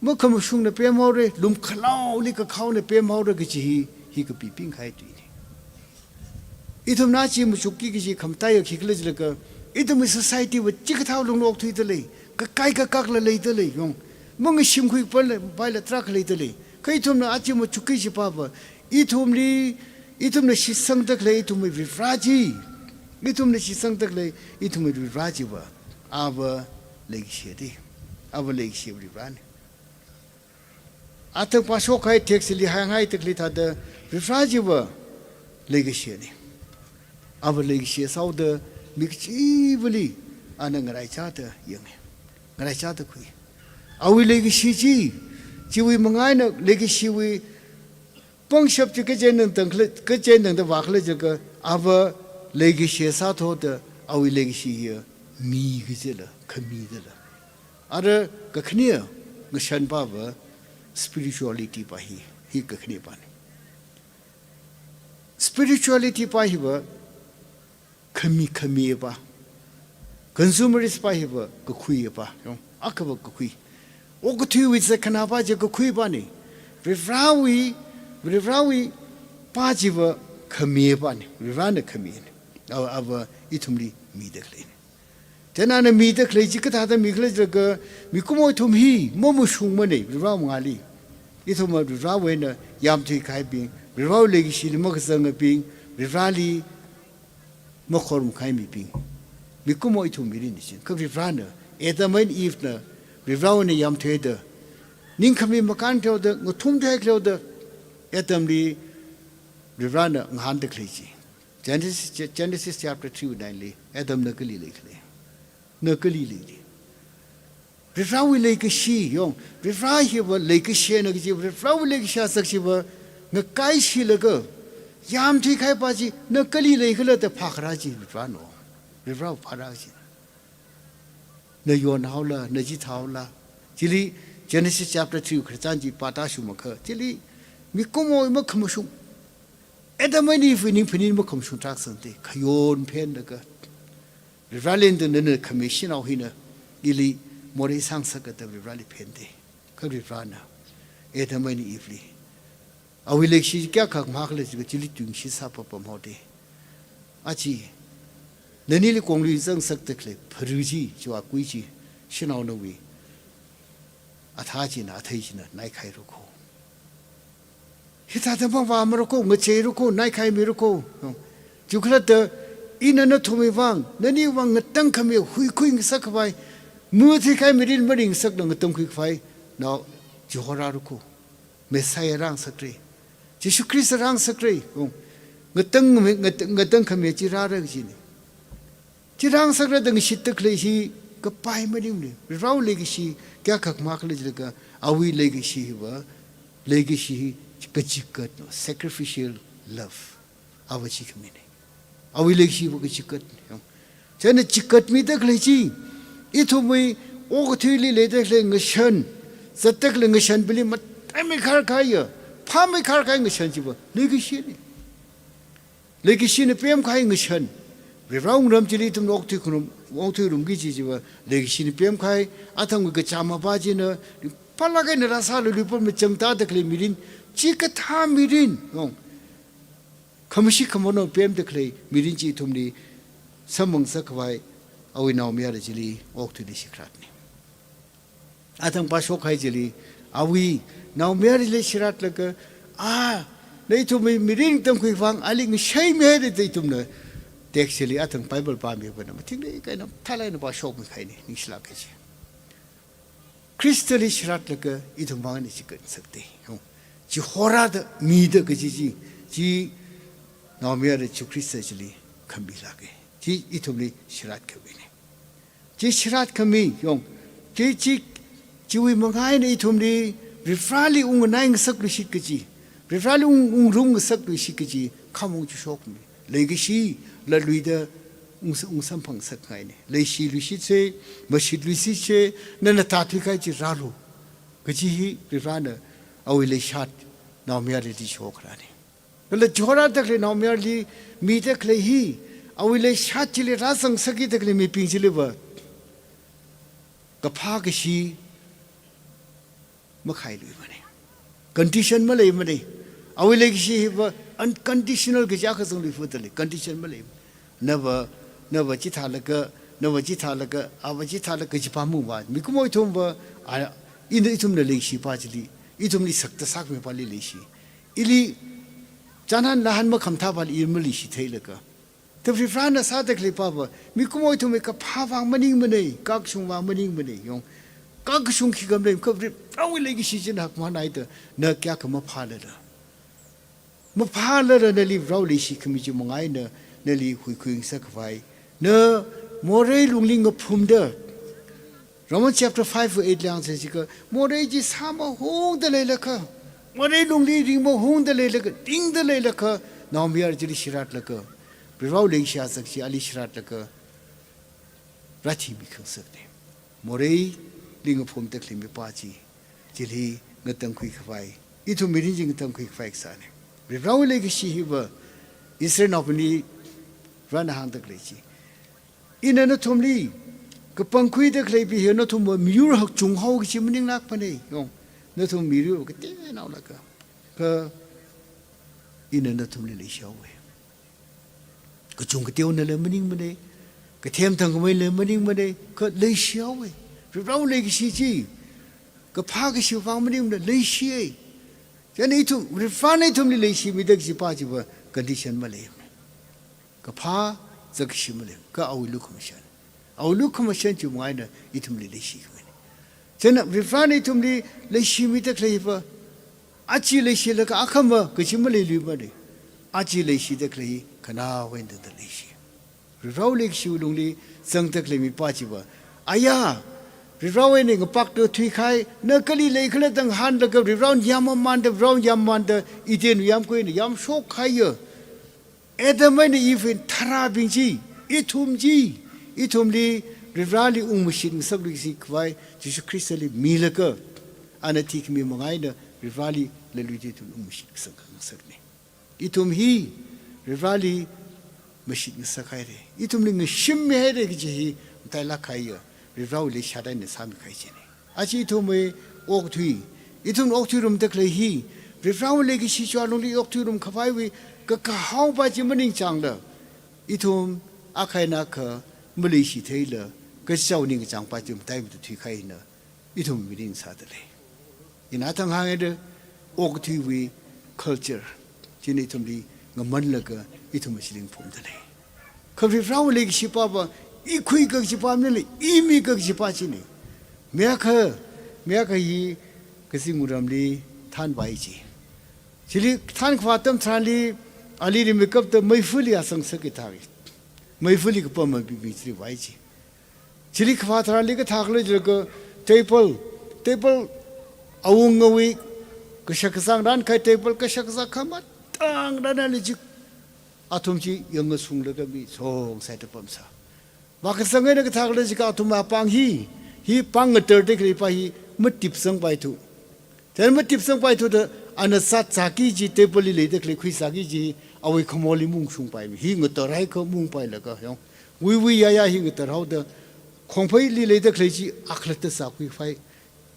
Makhamashungna pemhaora. Lumkhalaoli kakhaona pemhaora kaji hi, hi kapiping kahai tuina. Ithumna chi machukki kaji khamataiya khikhala jilaga, ithumwui society va chikathā lungli okthuida lei, kakai kakakla leida lei, yong. Mangashimkhui pala, paila tarākha leida lei. Kha ithumna aja machukki kajipa va, ithumli, ithumna shitsangda khalei ithumwui Varivara chi, ithumna shitsangda khalei ithumwui Varivara chiva, ava leikashi da. Ava leikashi Varivarana. Athang pāshok kahai text li haingai tekli thāda, Varivara chiva leikashina. Ava leikashi sāhaoda mi kachivali ana ngaraichāda yanga. Ngaraichāda khui. Awui leikashi chi, chiwui manga eina leikashiwui pangshap chi kachi eina tangkhala, kachi eina tangda vākhala jilaga, ava leikashi sāthuda, awui leikashi hiya mi kajila, khami jila. Ara kakhanea ngashanpa va spirituality pa hi, hi kakhanepana. Spirituality pa hiva khami, khamipa. Consumerist pa hiva kakhuipa. Yong, akhava kakhui. Okathuiwui zatkhanāpa chi kakhuipana. Varivarawui, Varivarawui pa chiva khamipana. Varivarana khamina. Ava, ava ithumli mida khaleina. Chieina ana mida khalei chi kathāda mikhala jilaga, mikumo ithum hi mamashungmana, Varivara mangāli. Ithum Varivarawui eina yamthui kahaibing, Varivarawui leikashili makazangabing, Varivarali makhorumkahai mibing. Mikumo ithum mirinna chi. Kha Varivarana, Adam and Eve na, Varivarawui eina yamthuida, ningkhami makān theoda, ngathum thei theoda, Adamli Varivarana ngahānda khalei chi. Genesis, Genesis chapter three wui nine li, Adam na kali leikhala? Na kali leili? Varivarawui leikashi, yong, Varivara hiva leikashina kaji, Varivarawui leikashi asak chiva ngakaishilaga, yamthui kahaipa chi, na kali leikhala da phākharā chi, Varivarana. Varivarawui phārā chi. Na yonhaola, na chithāhaola. Chili Genesis chapter three khararchan chi pātāshungmakha. Chili mikumo makhamashung. Adam and Eve ning phaning makhamashung tarākha sangda, khayon phenlaga. Varivarali nana khami shanao hina, ili morei sāngasaka da Varivarali phenda. Kha Varivarana Adam and Eve li, awui leikashi kayākha makhala jilaga chili tuingashit sāpapamhaoda. Aja, nanili konglui zangsakda khalei phara chi, chiwui kui chi, shanao nawui athā china, athei china naikhaira ko. Hithāda mavāmara ko, ngacheira ko, naikhaimira ko. Chiwui khalatta ina nathumwui vang, naniwui vang ngatangkhami huikhuingasak khavai, matheikahai mirin maringngasakla ngatangkhui khavai nao chi horāra ko. Messiah rāngasakra. Jishu Khrista rāngasakra. Ngatang, ngatang, ngatangkhami chi rāra kajina. Chi rāngasakra da ngashitta khalei hi, Kapai maningmana. Varewui leikashi kayākha makhalei jilaga, awui leikashi hiva, leikashi hi kachikat no, sacrificial love. Ava chikhamina. Awui leikashi hiva kachikat no. Chieina chikatmida khalei chi, ithumwui okathuili leida khalei ngashan, zatda khalei ngashanbingli mataimei kharkahaiya, phāmei kharkahai ngashan chiva leikashina. Leikashina pemkahai ngashan. Varewui ngarā chili ithum okathui kharum, okathuirum kaji chiva leikashina pemkahai, athangwui kachām mapā china, phalāk eina rāsālaga luipam machang tāda khalei mirin, chikathā mirin, yong. Khamashi khamano pemda khalei mirin chi ithumli samphang ngasakkhavai, awui naomayara chili okathuili leishikharatna. Athang pāshokkahai chili, awui naomayara chili shiratlaga, a, na ithumwui mirin tamkhui vang, ali ngashaimihaira da ithumna text chili athang Bible pāmi pana, mathingli kaina, thalai eina pāshokmi kahaina, ningshilāk kaji. Khristali shiratlaga, ithum vang eina chikat ngasakta. Chihorāda mida kaji chi, chi naomayara Jishu Khrista chili khamilāka. Chi ithumli shirat khavina. Chi shirat khami, yong, chi, chi, chiwui manga eina ithumli, Vareli ungnganai ngasakluishit kaji, Vareli ung, ungrum ngasakluishit kaji, khamong chishokmi. Leikashi, latluida, ung, ungsamphang ngasak ngaina. Leishiluishitsa, mashitluishitsa, nana tāthuikahai chi rālu. Kaji hi, Varena, awui leishat, naomayarali shokharana. Kala chihorāda khalei naomayarali mida khalei hi, awui leishat chili rāzang ngasakkida khalei mibing chiliva, kaphā kashi makhailuimana. Condition maleimana. Awui leikashi hiva unconditional kaji akha zanglui futa lei. Condition malei. Nava, nava chithālaga, nava chithālaga, ava chithālaga kaji pamungva. Mikumo ithumva, a, ina ithumna leishipā chili, ithumli sakta sakmipāli leishi. Ili chānhan lāhan makhamathāpāli i maleishi theilaga. Tavri Varena sāda khaleipāva, mikumo ithumwui kaphā vang maningmana, kakashung vang maningmana, yong. Kakashung khikha malei, kha Varewui leikashi china hakmahānhaida, na kayākha maphālala. Maphālala nali Varewui leishi khami chi manga eina, nali huikhui ngasakkhavai. Na morei lungli ngaphumda, Romans chapter five verse eight li hāngsāsi kha, morei chi sāmahungda leilakha, morei lungli ringmahungda leilakha, tingda leilakha, naomayara chili shiratlaga, Varewui leikashi azak chi ali shiratlaga, rāthimi khangasakna. Moreili ngaphumda khalei mipā chi, chili ngatangkhui khavai, ithum mirin chi ngatangkhui khavai kasāna. Varewui leikashi hiva, Israelnaobingli Varena hāngda khalei chi. Ina nathumli kapangkhuida khaleibing hi nathumva miyur hakchung haoki kaji maninglākmana, yong. Nathum miyur kateonaolaga, kha ina nathumli leishihaowa. Kachung kateonala maningmana, kathem thangkhameila maningmana, kha leishihaowa. Varewui leikashi chi, kaphā kashi vang maningmana, leishiya. Chieina ithum, Varena ithumli leishimida kajipā chiva condition malei. Kaphā, zakkashi malei, kha awui lukhamashan. Awui lukhamashan chi manga eina ithumli leishi khamina. Chieina Varena ithumli leishimida khaleiva, aja leishilaga akhama kaji maleiluimana. Aja leishida khalei khanāwui eina tangda leishi. Varewui leikashi lungli zangda khalei mipā chiva, aya, Varewui eina ngapakta thuikahai, na kali leikhala da ngahānlaga Varewui yāmmamānda, Varewui yāmmamānda, Eden yāmgui eina yāmshokkahaiya Adam eina Eve tharābing chi, ithum chi, ithumli Vareli ungmashit ngasakluishit khavai, Jishu Khristali milaga, ana thikhami manga eina Vareli latluida ithum ungmashit ngasak ngasakna. Ithum hi Vareli mashit ngasakhaira. Ithumli ngashimmihaira kaji hi matailāk kahaiya, Varewui leishat eina sāmikahai china. Aja ithumwui okathui, ithum okathuirumda khalei hi, Varewui leikashi chiwui lungli okathuirum khavaiwui kakahaopā chi maningchāngla, ithum akha eina akha maleishi theila, kachichāwui ningkachāngpā chi mataimada thuikahai eina, ithum mirin sāda lei. Ina athang hānghaida, okathuiwui culture china ithumli ngamanlaga ithum achiling phumda lei. Kha Varewui leikashipāva, i khuika kajipā maningla, i mika kajipā china. Mi akha, mi akha hi kazing ramli thanvai chi. Chili thankhavā atam tharanli, ali rimeikapta meifali azang sāki thāki. Meifali kapam mabing chili vai chi. Chili kaphā tharanli kathā khala jilaga table, table awungawui kashak kazang ran kahai table kashak kazang khamatang ran ali jik athum chi yangngasunglaga mi songsai da pamsā. Vākasang eina kathā khala jiakha athum apāng hi, hi pāng ngatar da khalei pa hi matipsangpaithu. Then matipsangpaithu da ana sāzāki kaji table li leida khalei khuisāki kaji awui khamorli maungshungpai mi. Hi ngatar haikha maungpailaga yong. Wuiwui yaya hi ngatar haoda khongpheili leida khalei chi akhalatta sākhuipai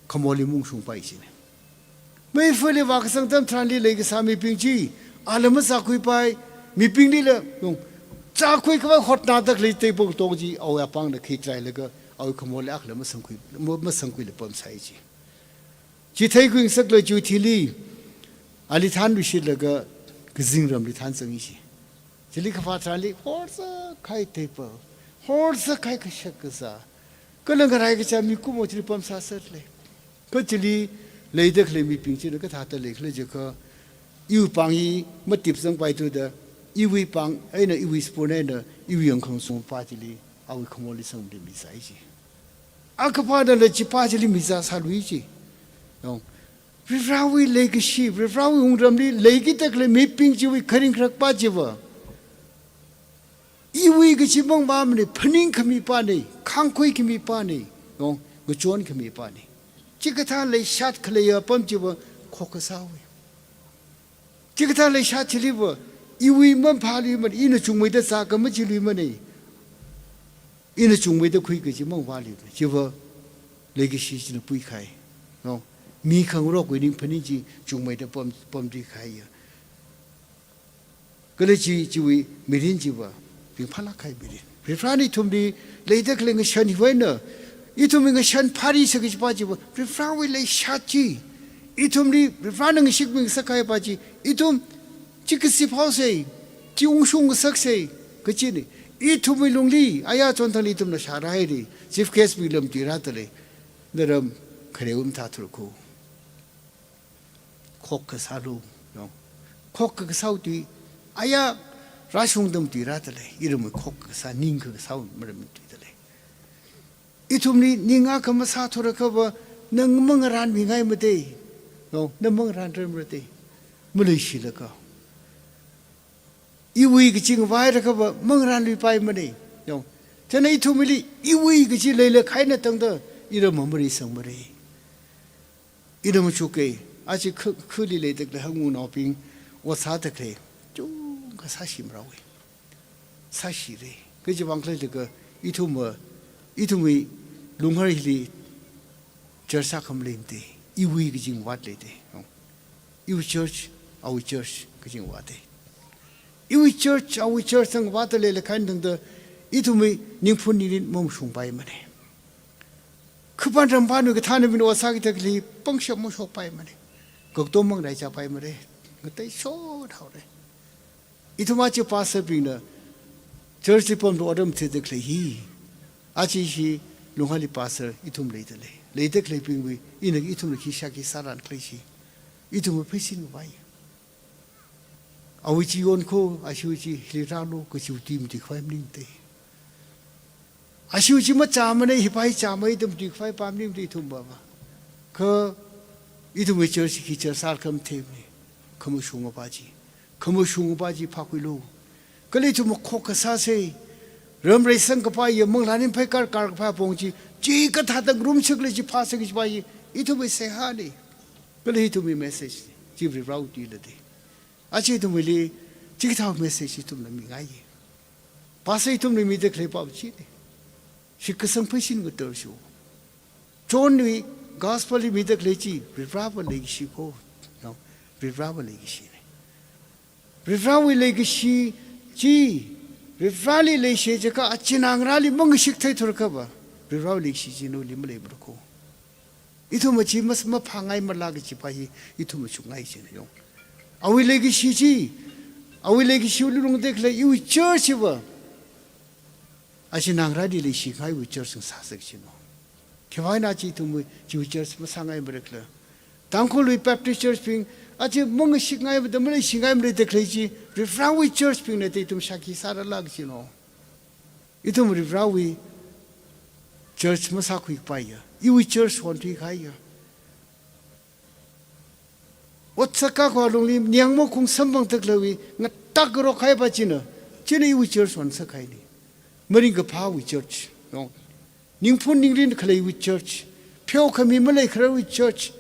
khamorli maungshungpai kajina. Meifali vākasang atam tharanli leikasā mibing chi, ala masākhuipai, mibinglila, yong, zākhui khavai hotnada khalei table tong chi, awui apāngna khi try laga, awui khamorli akhala masangkhui, ma-, masangkhuila pamsai chi. Chi theikhui ngasaklaga chiwui thili, ali thanluishitlaga, kazingramli thanzangi chi. Chili kaphā tharanli, horzak kahai table, horzak kahai kashak kazā, kala ngarai kachā mikumo chili pamsāserlei. Kha chili leida khalei mibing china kathāda lei khala jiakha, iwui pāng hi matipsangpaithu da, iwui pāng eina, iwui spoon eina, iwui yangkhangsung pa chili, awui khamorli sangli mizāi chi. Akha pana la chi pa chili mizāsālui chi. Yong. Varivarāwui leikashi, Varivarāwui wungramli leikida khalei mibing chiwui kharing kharak pa chiva, iwui kachi mangmamana, phaningkhami pana, khangkhuikhami pana, yong, ngachonkhami pana. Chikathā leishat khaleiya apam chiva khokkasāwui. Chikathā leishat chiliva, iwui maphaluimana, ina chungmeida zākha machiluimana. Ina chungmeida khui kachi mavāluimana. Chiva leikashi china puikahai. No? Mi khangarokwui ning phaning chi chungmeida pam, pamthuikahaiya. Kala chi, chiwui mirin chiva ringphālāk kahai mirin. Varivarāna ithumli leida khalei ngashan hiwui eina, ithumwui ngashan phāri sā kachi pa chiva, Varivarāwui leishat chi, ithumli Varivarāna ngashikmi ngasak kahai pa chi, ithum chi kasip haosei, chi ungshung ngasaksei, kachina. Ithumwui lungli, aya chonthangli ithumna shāra haira, chief guest bingla matuirādalei, naram khare um thāthur ko. Khokkha sālu, no? Khokkha kasāwui tui, aya rāshungda matuirādalei, iramwui khokkha kasā, ningkha kasāwui maram matuidalei. Ithumli ning akha masāthura khava, na mangarānmingaimara de, no? Na mangarānrarmara de, maleishilaga. Iwui kachi ngavāhaira khava, mangarānluipaimana, no? Chieina ithumli, iwui kachi leilakha eina tangda, iramva mareisangmara. Ina machuka, aja khu, khuli leida khalei hangungnaobing, ot sāda khalei, chungkha sāshimrāwui. Sāshira. Kajiwui vang khala jiakha, ithumva, ithumwui lunghar hili church akha maleimara de, iwui kaji ngavāt lei de. Iwui church, awui church kaji ngavāta. Iwui church, awui church ngavāda leilakha eina tangda, ithumwui ningphun ningrin mamashungpaimana. Khipān rampānwui kathānabingna ot sākida khalei pangshap mashokpaimana. Kaktom mangraichāpaimara. Ngateishot haora. Ithum aja pastor bingna church li pamda ot matheida khalei hi, aja hi lungharli pastor ithum leidalei. Leida khaleibingwui, ina ithumna khi shākhi sāran khalei chi, ithumwui pheisin ngavai. Awui chi yonkho, ashiwui chi hili rālu, kachiwui tui matuikhavai maningmara de. Ashiwui chi machāmana, hi pa hi chāmei da matuikhavai pa maningmara de ithumva. Kha ithumwui church hi church sālaga matheimana. Khamashunga pa chi, khamashunga pa chi phākhuilu. Kala ithum khokkha sāsei. Ram reisang kapai ya, manglā ning pheikar kar kapai apong chi, chikathāda ngarumshikla chi phāsei kachi pa hi, ithumwui seihāna. Kala ithumwui message, chi Varivarāwui tuila de. Aja ithumwuili, chikathā message ithumna mingaiya. Pastor ithumna mida khalei pa china. Shitkasang pheisin ngatar shu. Johnwui gospel li mida khalei chi, Varivarāwui leikashi ko. No, Varivarāwui leikashina. Varivarāwui leikashi chi, Varivarāli leishi jiakha, achinā ngarāli mangashik theithura khava, Varivarāwui leikashi chi nawuili maleimara ko. Ithumva chi mas maphāngaimala kachi pa hi, ithumva chungngai china yong. Awui leikashi chi, awui leikashiwui lungda khalei iwui church hiva, achinā ngarāli leishingaiwui church ngasāsek chino. Khiwui vang eina chi ithumwui, chiwui church masāngaimara khala. Tangkhulwui Baptist church bing, aja mangashikngaimada maleishingaimara da khalei chi, Varivarāwui church bingna da ithum shākhi sārala kachino. Ithum Varivarāwui Church masākhuipaiya. Iwui church hon thuikahaiya. Ot sākakhui lungli ningyāng makhung samphangda khaleiwui ngatākarokhaipa china, china iwui church hon sākahaina. Maringkaphāwui church, no? Ningphun ningrin khaleiwui church, pheokhami maleikhararwui church,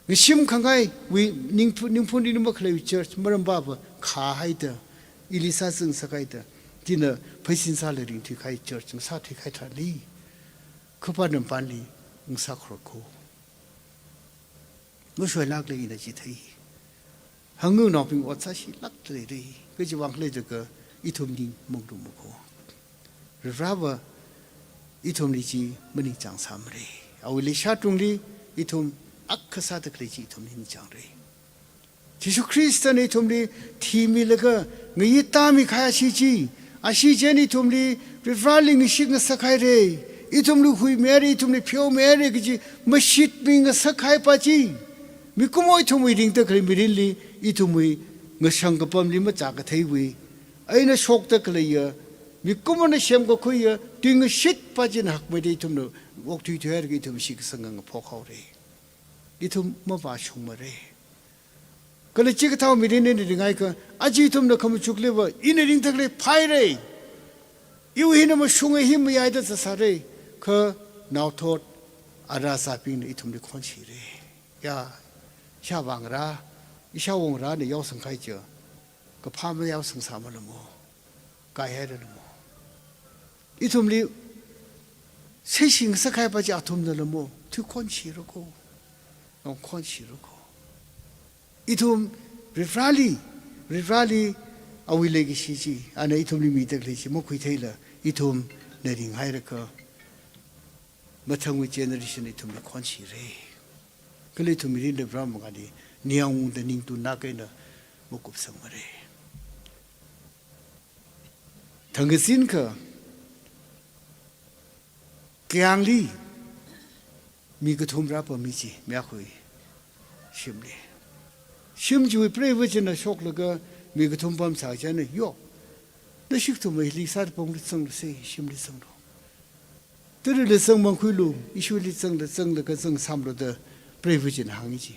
ngashim khangaiwui ningphu-, ningphun ningrin makhaleiwui church, maram papa khahaida, ili sāzang sākahaida, china pheisin sāla ringthuikahai church ngasāthuikahai tharanli, khapā nampanli ngasākhuira kho. Mashoilākla ina chithei. Hāngnaobing ot sāshilākda leira. Kajiwui vang khala jiakha ithum ning mangrum kho. Varivarava ithumli chi maningchāng sāmara. Awui leishatungli ithum akha sāda khalei chi ithum ningchāngra. Jishu Khristana ithumli thimilaga ngayi tāmikahai ashi chi, ashi china ithumli Varivarali ngashit ngasakhaira, ithumli huimihaira, ithumli pheomihaira kaji mashitmi ngasakhaipa chi, mikumo ithumwui ringda khalei mirinli, ithumwui ngashang kapamli machākatheiwui eina shokda khaleiya, mikumona semkakhuiya tuingashitpa china hakmeida ithumna okthuithuihaira, ithum shitkasang ngaphokhaora. Ithum mavāshungmara. Kala chikathā mirin eina ringhaiakha, aja ithumna khamachukliva, ina ringda khalei phaira. Iwui hina mashunga hi mayaida sāsāra, kha naothot ara sābingna ithumli khonshira. Ya, ishāvā ngarā, ishāwo ngarāna yaosangkahai chi, kaphā mayaosangsāmala mo, kaihairala mo. Ithumli seishing sākahaipa chi athumnala mo, thuikhonshira kho. Nongkhonshira kho. Ithum Varivarali, Varivarali awui leikashi chi, ana ithumli mida khalei chi makhuitheila, ithumna ringhairakha, mathangwui generation ithumli khonshira. Kala ithum mirinli Vare mangāli ningyāngungda ningtunnāk eina makupsangmara. Thangkazin akha, kayāngli mi kathum rāpammi chi, mi akhui shimli. Shim chiwui preiva china shoklaga mi kathum pamsā china, yo, nashi kathum hili sāda pamli zanglu se, shimli zanglu. Tarila zangmangkhuilu, ishuli zangla, zanglaga zangsāmlu da preiva china hāngi chi.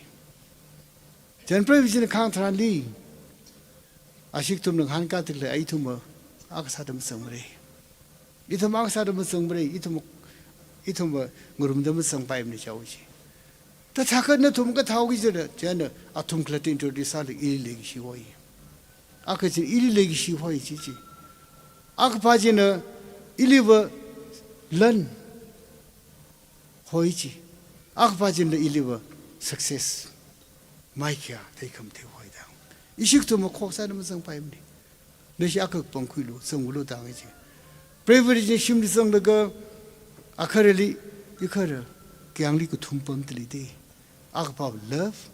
Chieina preiva china kahāng tharanli, ashi kathumna ngahānkāda khalei, ithumva akha sāda mazangmara. Ithum akha sāda mazangmara, ithum, ithumva ngarumda mazangpaimana jihaowa chi. Tata kha nathum kathāhaoki jida, chieina athum khalatta introduce sālaga ili leikashi hoi. Akha china ili leikashi hoi chi chi. Akhapa china iliva lan hoi chi. Akhapa chinala iliva success, maikhayā, theikhamathe hoi da. Ishi kathumva khok sāda mazangpaimana. Nashi akha pamkhuilu, zangulu da hāngi chi. Preiva china shimli zanglaga, akharali, ikhara, kayāngli kathum pamda leida. Akhapa love,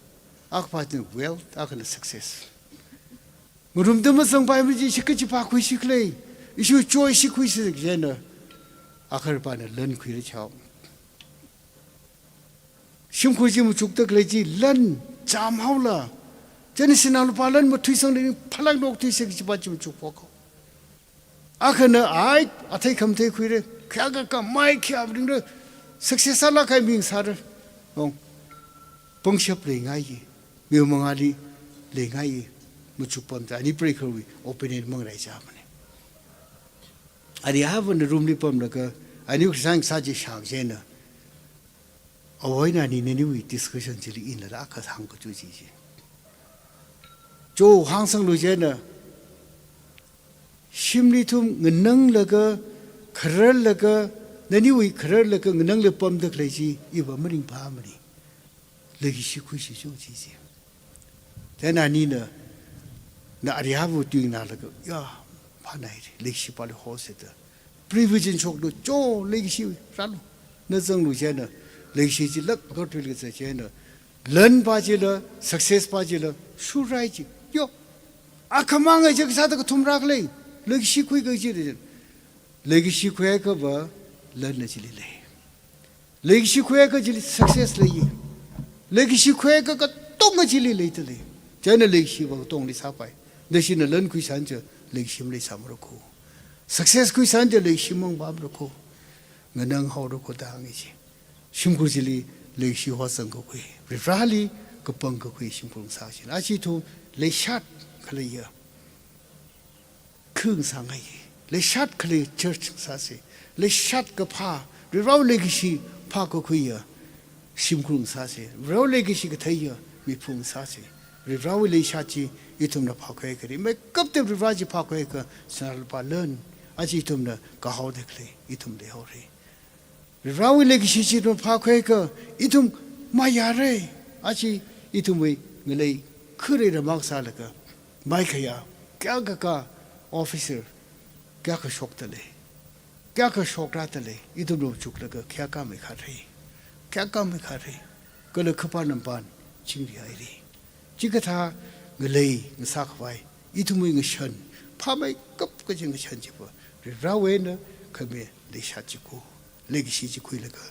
akhapa china wealth, akhana success. Ngarumda mazangpaimana chi, ishi kachi pākhuisi khala, ishi choice khuisi kajina, akharpana lan khuira jihaowa. Shimkhur chi machukda khalei chi lan chāmhaola. Chieina sinā lupā lan mathuisangla phalāk nok thuisa kachipa chi machukphok haowa. Akhana ai, athei khamathei khuira, khayākha kha maikhayā ringra, success sālāk kahai mi ngasāra. Nong, pangshap leingai, miwui mangāli leingai, machukpamda, ani preikharwui opinion mangarai chāmana. Ari avana room li pamlaga, ani Christian sā chi shāng chieina, avoina ani naniwui discussion chili inlala akha hāngkachu chi chi. Cho hāngsanglu chieina, shimli ithum ngananglaga, khararlaga, naniwui khararlaga ngananglaga pamda khalei chi, iva maringphāmana. Leikashi khuisi cho chi chi. Chieina anina, na ari ava tuingnalaga, ya, phānāhaira, leikashipali hoseta. Preiva china shoklu, cho, leikashi rālu. Na zanglu chieina, leikashi chi lāk kharthuilaga zat chieina, lanpa chila, successpa chila, shurai chi. Yo, akhamang ai chi kasāda kathum rākhala, leikashi khuika chi da. Leikashi khuiakhava, lanna chili lei. Leikashi khuiakha chili success leiya. Leikashi khuiakha katonga chili leidalei. Chieina leikashiva katongli sāpai. Nashina lan khuisān chi leikashi maleisāmara kho. Success khuisān chi leikashi mangpamara kho. nganang haora kho da hāngi chi. Shimkhur chili leikashi hozang kakhui, Varivarāli kapang kakhui shimkhur ngasā chi. Aja ithum leishat khaleiya kha ngasāngai. Leishat khalei church ngasāsa. Leishat kaphā, Varivarāwui leikashi phākakhuiya shimkhur ngasāsa. Varivarāwui leikashi katheiya miphu ngasāsa. Varivarāwui leishat chi ithumna phākhuiakha rimeikapta Varivarā chi phākhuiakha sinā lupā lan, aja ithumna kahaoda khalei ithum leihaora. Varivarāwui leikashi chi ithum phākhuiakha ithum mayāra. Aja ithumwui ngalei khare ramang sālaga, maikhayā kayākha officer kayākha shokta lei, kayākha shokra ta lei, ithum luchuklaga kayākha maikhare, kayākha maikhare, kala khapā nampān chingri haira. Chikathā ngalei ngasā khavai, ithumwui ngashan, phāmeikap kaji ngashan chiva, Varivarāwui eina khami leishat chi kho, leikashi chi khuilaga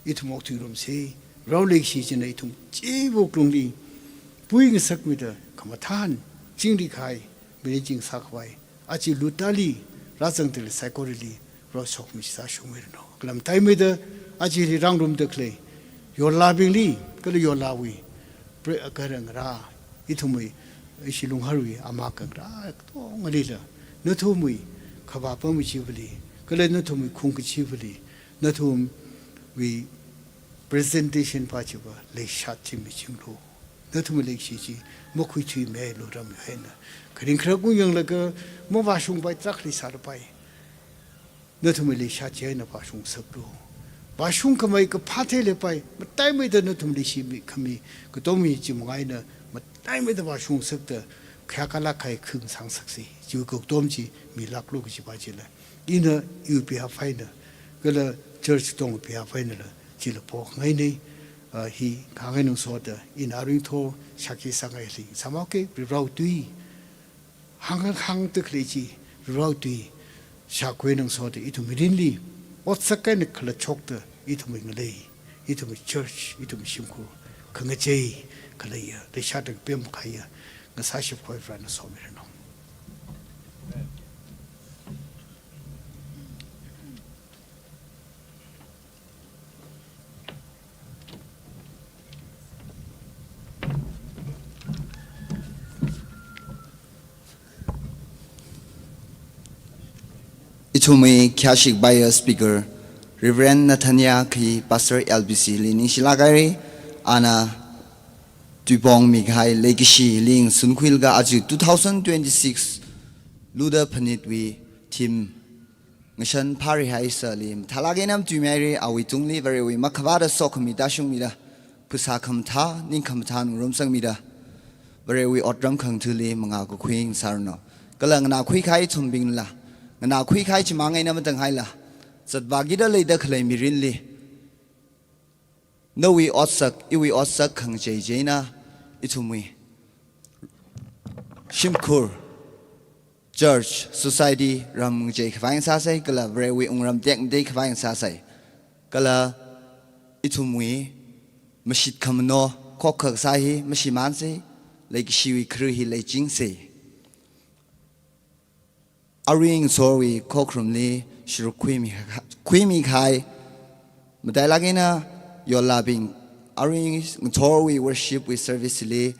ithum okthuirumsa. Varivarāwui leikashi china ithum chiwui wuklungli pui ngasakmida khamathān chingri kahai mirin chi ngasā khavai, aja lutali rāzangda khalei saikorali Varewui sokhami sāshungmiranu. Kala mataimeida ajali rāngarumda khalei yollābingli, kala yollāwui pre-, kharingarā, ithumwui, ishi Lungharwui ama khangarā katongalila, nathumwui khavā pam kachivali, kala nathumwui khung kachivali, nathumwui presentation pa chiva leishat chi michinglu. Nathumwui leikashi chi makhuithuimeilu ram eina. Kharing kharak ungyanglaga mavāshungpai, trak leisālapai. Nathumwui leishat chi eina vāshungsaklu. Vāshungkhamei kaphā theilapai, mataimeida nathumli shimi khami katom hi chi manga eina, mataimeida vāshungsakta, khayākha lāk kahai kha ngasāngasaksa. Chiwui katom chi milāklu kajipa chila, ina iwui behalf eina, kala church tong behalf einala, chila phokngaina. Ah, hi khangai nung soda, ina aring tho shākhi sāngaili, sāmake, Varivarāwui tui hānghāng hāngda khalei chi, Varivarāwui tui shākhui nung soda, ithum mirinli otsak eina khalatshokta, ithumwui ngalei, ithumwui church, ithumwui shimkhur khangachei khaleiya, leishatda kapem kahaiya ngasāshap khavai Varena somiranu. Ithumwui khayāshik baiya speaker, Reverend Nathaniel khi Pastor L B C li ningshilāk haira, ana tuipong mikahai leikashi ling sunkhuilaga aja two thousand twenty-six Luda Phanitwui theme ngashan phāri haisāli, mathālāk eina matuimeira, awui tungli Varewui makhavāta sokhami tāshungmida, phasā khamathā, ning khamathā ngarumsangmida, Varewui otram khangathāli mangā kakhui ngasāranu. Kala nganākhui kahai ithumbingla, nganākhui kahai chimang eina matānghaila, zatvākida leida khalei mirinli, nawui otsak, iwui otsak khangachei chieina, ithumwui shimkhur, church, society, ram ngachei khavai ngasāsai, kala Varewui wungram tekmatei khavai ngasāsai. Kala ithumwui mashit khamano, khokkha kasā hi mashimānsei, leikashiwui khara hi leichingsa. Arui ngathorwui khokharumli sharuk khuimi, khuimi kahai, matailāk eina yollābing, arui ngathorwui worship wui service li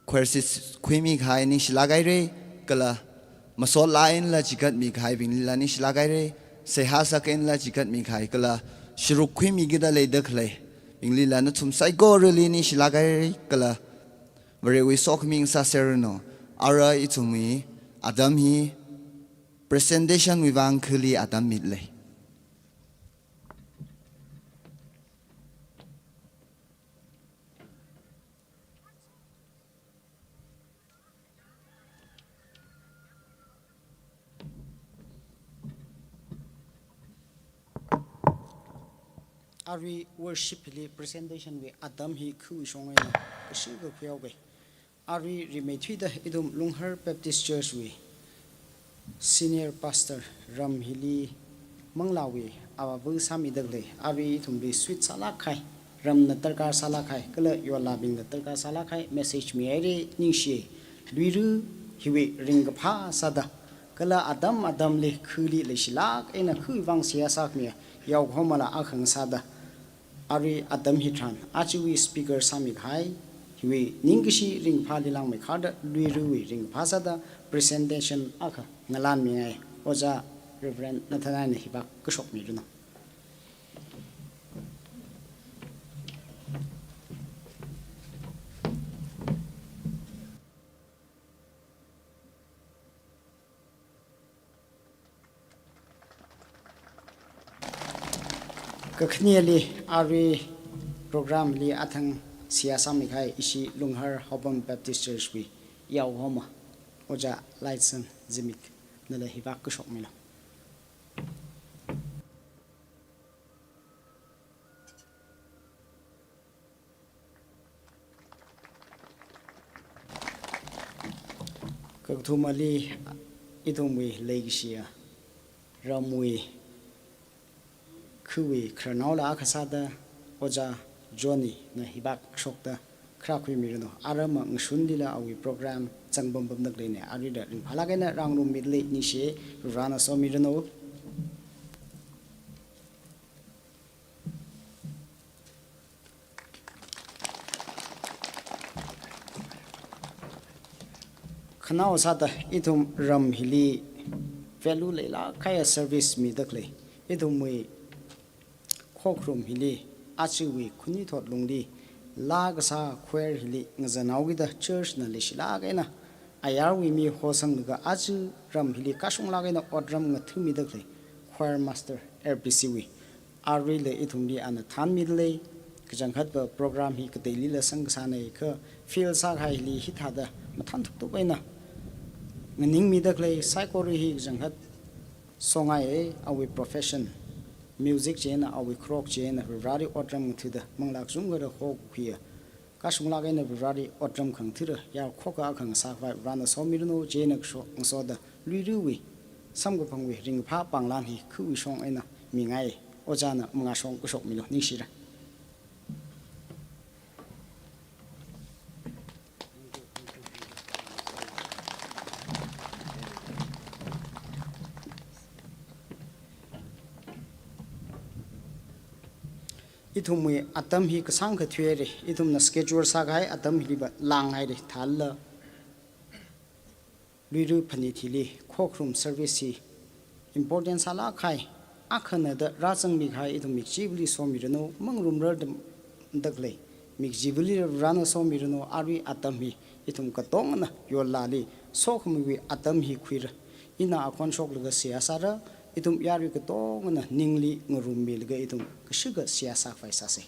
choir seat khuimi kahai ningshilāk haira, kala masot laa einala chigatmi kahaibinglila ningshilāk haira, seihā sāk einala chigatmi kahai, kala sharuk khuimikida leida khaleibinglila nathum saikorali ningshilāk haira, kala Varewui sokhami ngasāseranu. Ara ithumwui atam hi presentation wui vang khali atam mitlei. Arui worship li presentation wui atam hi khuishong eina kashi kakhui haoga. Arui rimeithuida ithum Lunghar Baptist Church wui Senior Pastor ram hili manglāwui avāva sāmida khalei, arui ithumli sweet sālāk kahai, ramna darkar sālāk kahai, kala yollābingna darkar sālāk kahai message mihaira, ningshi, luira, hiwui ringkaphā sāda Kala atam atamli khuli leishilāk eina khuivang seihā sākhami yaokahomala akha ngasāda, arui atam hitharan ajawui speaker sāmikahai hiwui ningkashi ringkaphāli langmeikharda Luirui ringkaphā sāda presentation akha ngalanmingai. Ojā Reverend Nathanaelna hivāk kashokmiranu. Kakhaneli arui program li athang seihā sāmikahai ishi Lunghar Haopam Baptist Church wui yaokahoma, Ojā Lightson Zimik, nala hivāk kashokmilu. Kakathumali ithumwui leikashiya ramwui khawui khararnaola akha sāda Ojā Johnny na hivāk shokda kharakhuimiranu. Aram ngashunlila awui program zangpam pamda khaleina. Aruila ringphālāk eina rāngarummida lei, ningshi, Varena somiranu. Khanao sāda ithum ram hili value leilāk kahaiya service mida khalei, ithumwui khokharum hili, ajawui khanuithot lungli, laa kasā choir hili ngazanhaokida church na leishilāk eina ayarwui mi hosanglaga aja ram hili kashunglāk eina otram ngathāmida khalei choir master R P C wui, aruila ithumli ana thanmida lei. Kachangkhatva program hi kateilila samkasānei kha field sākahaili hithāda mathān thukthuk eina nganingmida khalei, saikora hi kachangkhat songaiya, awui profession music chieina, awui kharok chieina Vareli otram ngathāda manglā kachungkhada hokakhuiya, kashunglāk eina Vareli otram khangathāda yarkhoka akha ngasākhavai Varena somiranu. Chieina kashok ngasoda Luiruiwui samkaphangwui ringkaphā panglang hi khuishong eina mingai. Ojāna mangāshong kashokmilu, ningshira. Ithumwui atam hi kasāng kathui haira, ithumna schedule sākahai atam hiliva langhaira, thālala Luirui phanit hili khokharum service hi important sālāk kahai akhana da rāzangmikahai ithum mikchivali somiranu, mangarumrar da khalei mikchivali Varena somiranu. Arui atam hi ithum katongana yollali sokhamiwui atam hi khuira. Ina akhon shoklaga seihā sāra, ithum yarui katongana ningli ngarummilaga ithum kashika seihā sākhavai sāsa.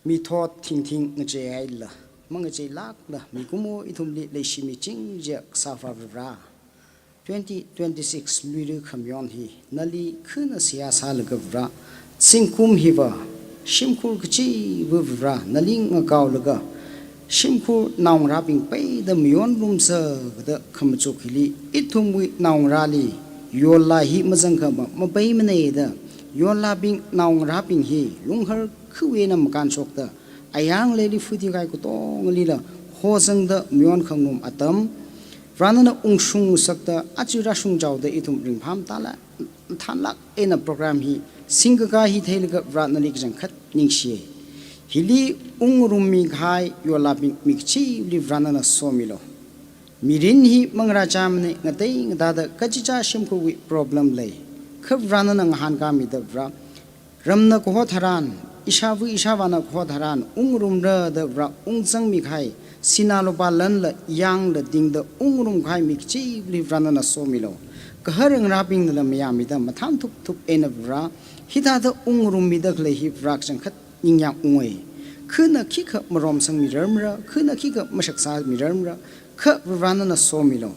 Mithot thingthing ngacheihaila mangacheilākla mikumo ithumli leishimiching jiakha Kasāva Vare, twenty twenty-six Luirui khamayon hi nali khana seihā sālaga Vare, zingkum hiva shimkhur kachiva Vare nali ngakaolaga shimkhur naongarābing peida huiluimazakda khamachuk hili ithumwui naongarāli yolla hi mazangkhama mapeimanei da, yollabing naongarābing hi Lunghar khawui eina makānshokta, ayar ngaleili phutikahai katongalila hozangda mayon khangarum atam, Varenana ungshung ngasakta aja rāshungchaoda ithum ringphāmatala, mathānlāk eina program hi singkakā hi theilaga Vare nali kachangkhat ningshiya. Hili ungngarummikahai yollabing mikchivali Varenana somilu. Mirin hi mangarāchāmanei, ngatei ngatāda kachichā shimkhurwui problem lei. Kha Varenana ngahānkāmida Vare, ramna kaho tharan, ishāva ishāvāna kaho tharan, ungngarumra da Vare ungzangmikahai, sinā lupā lanla yangla tingda ungngarumkahai mikchivali Varenana somilu. Gahar ngarābingnala mayāmida mathān thupthup eina Vare, hithāda ungngarummida khalei hi Vare kachangkhat ningyāng ungei. Khana khikha maromsangmirarmara, khana khikha mashaksāmirarmara, kha Varenana somilu.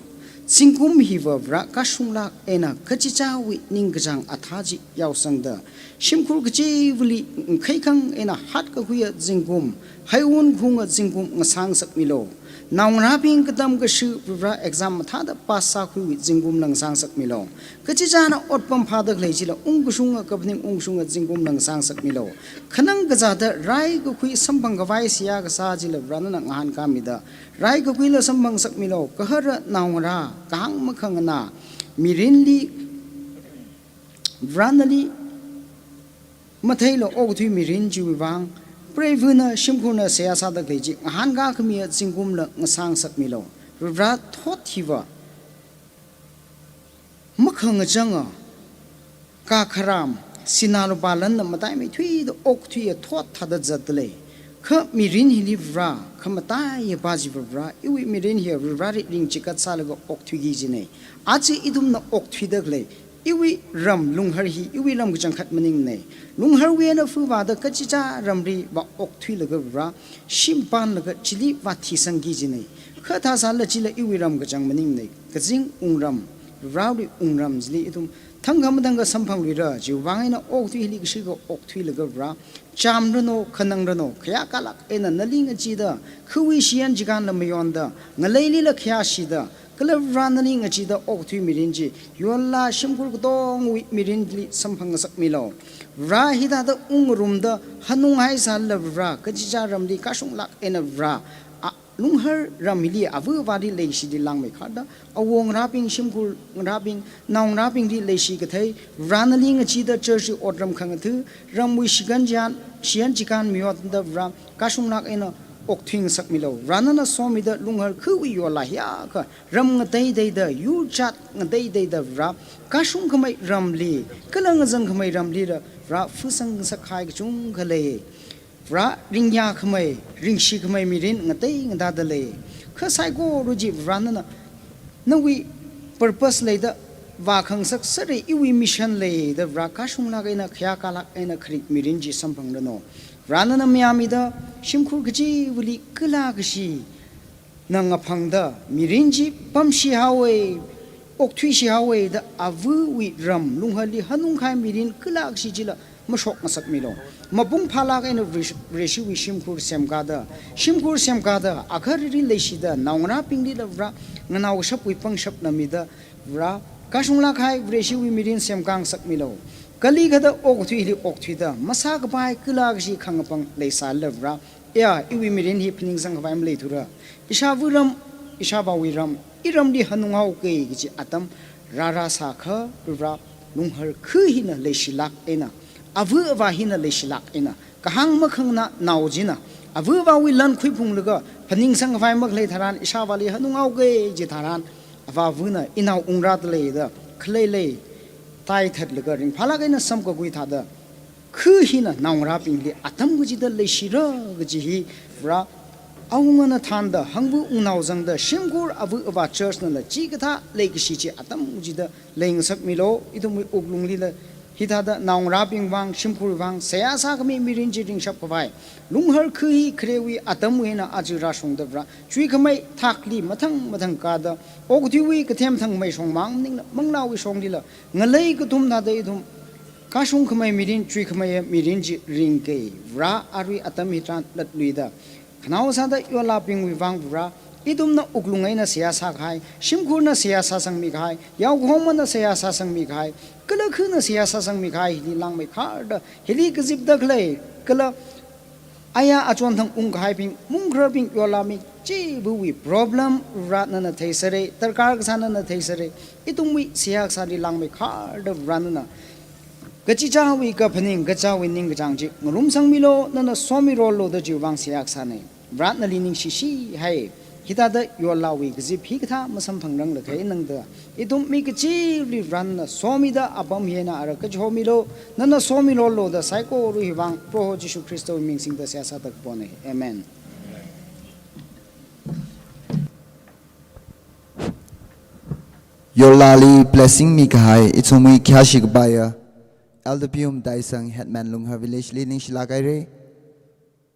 Zingkum hiva Vare kashunglāk eina kachichāwui ningkachāng athā chi yaosangda, shimkhur kachivali ngakhaikang eina hatkakhuiya zingkum, haiwun khunga zingkum ngasāngasakmilu. Naongarābing katam kashu Varivarā exam mathāda pass sākhuiwui zingkumla ngasāngasakmilu. Kachichāna otpam phāda khalei chila ungkashunga kaphaning ungkashunga zingkumla ngasāngasakmilu. Khanang kazāda rai kakhui samphang khavai seihā kasā chila Varivarā nana ngahānkāmida rai kakhuila samphangasakmilu. Gahara naongarā, kahāng makhanganā mirinli Varivarā nali matheila okathui mirin chiwui vang, preivana shimkhurna seihā sāda khalei chi ngahānkā khamiya zingkumla ngasāngasakmilu. Varivarā thot hiva makhangachanga, kakharam, sinā lupā lanna mataimeithuida okthuiya thot thāda zatdalei. Kha mirin hili Varivarā, khamataiya pā chi Varivarā, iwui mirin hi Varivarāli ringchikat sālaga okthuiki kajinei. Aja ithumna okthuida khalei iwui ram Lunghar hi iwui ram kachangkhat maningnei. Lungharwui eina fuvāda kachichā ramli vā okthuilaga Varivarā, shim panlaga chili vā thisangki kajinei. Kha thāsālala chila iwui ram kachang maningnei. Kazing wungram, Varivarāwui wungram chili ithum thangkha mathangkha samphangluira, chiwui vang eina okathui hili kashika okthuilaga Varivarā, chāmranu, khanangranu, khayākalāk eina nali ngachida, khawui shiyan chikānla mayonda, ngaleilila khayāshida, kala Varivarā nali ngachida okathui mirin chi, yollā shimkhur katongwui mirinli samphangasakmilu. Varivarā hithāda ungrumda hanunghaisālala Varivarā, kachichā ramli kashunglāk eina Varivarā, a, Lunghar ram hili ava avāli leishili langmeikharda, awongarābing, shimkhur ngarābing, naongarābingli leishi kathei, Varivarā nali ngachida church otram khangatha, ramwui shikan chian, shiyan chikān mayonda Varivarā, kashunglāk eina okthuingasakmilu. Varivarā nana somida Lunghar khawui yollā hiyākha, ram ngateitheida, yurchat ngateitheida Varivarā, kashung khamei ramli, kala ngazan khamei ramlila Varivarā, phasang ngasakhai kachungkha lei. Varivarā ringyā khamei, ringshi khamei mirin ngatei ngatāda lei. Kha saikora chi Varivarā nana, nawui purpose leida vākhangasak sāra, iwui mission leida Varivarā, kashunglāk eina khayākalāk eina kharik mirin chi samphangranu. Varivarā nana mayāmida, shimkhur kachiva̱li kala kashi na ngaphangda, mirin chi pamshi haowa, okthuishi haowa da avawui ram Lungharli hanungkahai mirin kala kashi chila mashokngasakmilu. Mapung phālāk eina Varesh-, Vareshiwui shimkhur semkāda, shimkhur semkāda, agahara leishida, naongarābinglila Varivarā, nganao kashapwui pangshapna mida, Varivarā, kashunglāk kahai Vareshiwui mirin semkāngasakmilu. Kali kathāda okathuili okthuida, masākapai kala kashi khangapang leisālala Varivarā, ya, iwui mirin hi phaningsang khavai maleithura. Ishāva̱ ram, ishāvāwui ram, iramli hanunghaoki kaji atam rāra sākha, Varivarā, Lunghar kha hina leishilāk eina, ava̱ avā hina leishilāk eina, kahāng makhanganā nao china, ava̱ avāwui lan khuiphunglaga, phaningsang khavai makhalei tharan, ishāvāli hanunghaoki kaji tharan, avāva̱na inao ungrāda leida, khaleilei taithatlaga ringphālāk eina samkakhui thāda, kha hina naongarābingli atam kachida leishira kaji hi, Varivarā, awungana thānda, hangva̱ wungnao zangda, shimkhur ava̱ avā church nala chikathā leikashi chi atam kachida leingasakmilu. Ithumwui wuklunglila hithāda naongarābing vang, shimkhur vang, seihā sākhami mirin chi ringshap khavai, Lunghar kha hi kharewui atamwui eina aja rāshungda Varivarā, chuikhamei thakli mathang mathang kāda, okathuiwui kathem thangmei shong mang maningla, manglāwui shonglila, ngalei kathum thāda ithum kashung khamei mirin, chuikhamei mirin chi ringki. Varivarā, arui atam hitharan latluida, khanao sāda yollābingwui vang Varivarā, ithumna wuklung eina seihā sākahai, shimkhurna seihā sāsangmi kahai, yaokahomana seihā sāsangmi kahai, kala khana seihā sāsangmi kahai hili langmeikharda, hili kazipda khalei, kala aya achon thang ungkahaibing, mungkhararbing, yollābing, chiva̱wui problem Varivarā nana theisāra, darkar kasā nana theisāra, ithumwui seihā kasāli langmeikharda Varivarā nana kachichāwui kaphaning, kachichāwui ningkachāng chi ngarumsangmilu, nana somirolu da chiwui vang seihā kasāna. Varivarā nali ningshishi hai, hithāda yollāwui kazip hikathā masamphangranglakha eina tangda, ithum mi kachivali Varivarā nana somida apam hi eina ara kachihomilu, nana somirolu da saikora hi vang Proho Jishu Khristawui ming singda seihā sāda kapona. Amen. Yollāli blessing mikahai, ithumwui khayāshi kapaiya Elder Pium Daisang, Headman Lunghar Village li ningshilāk haira.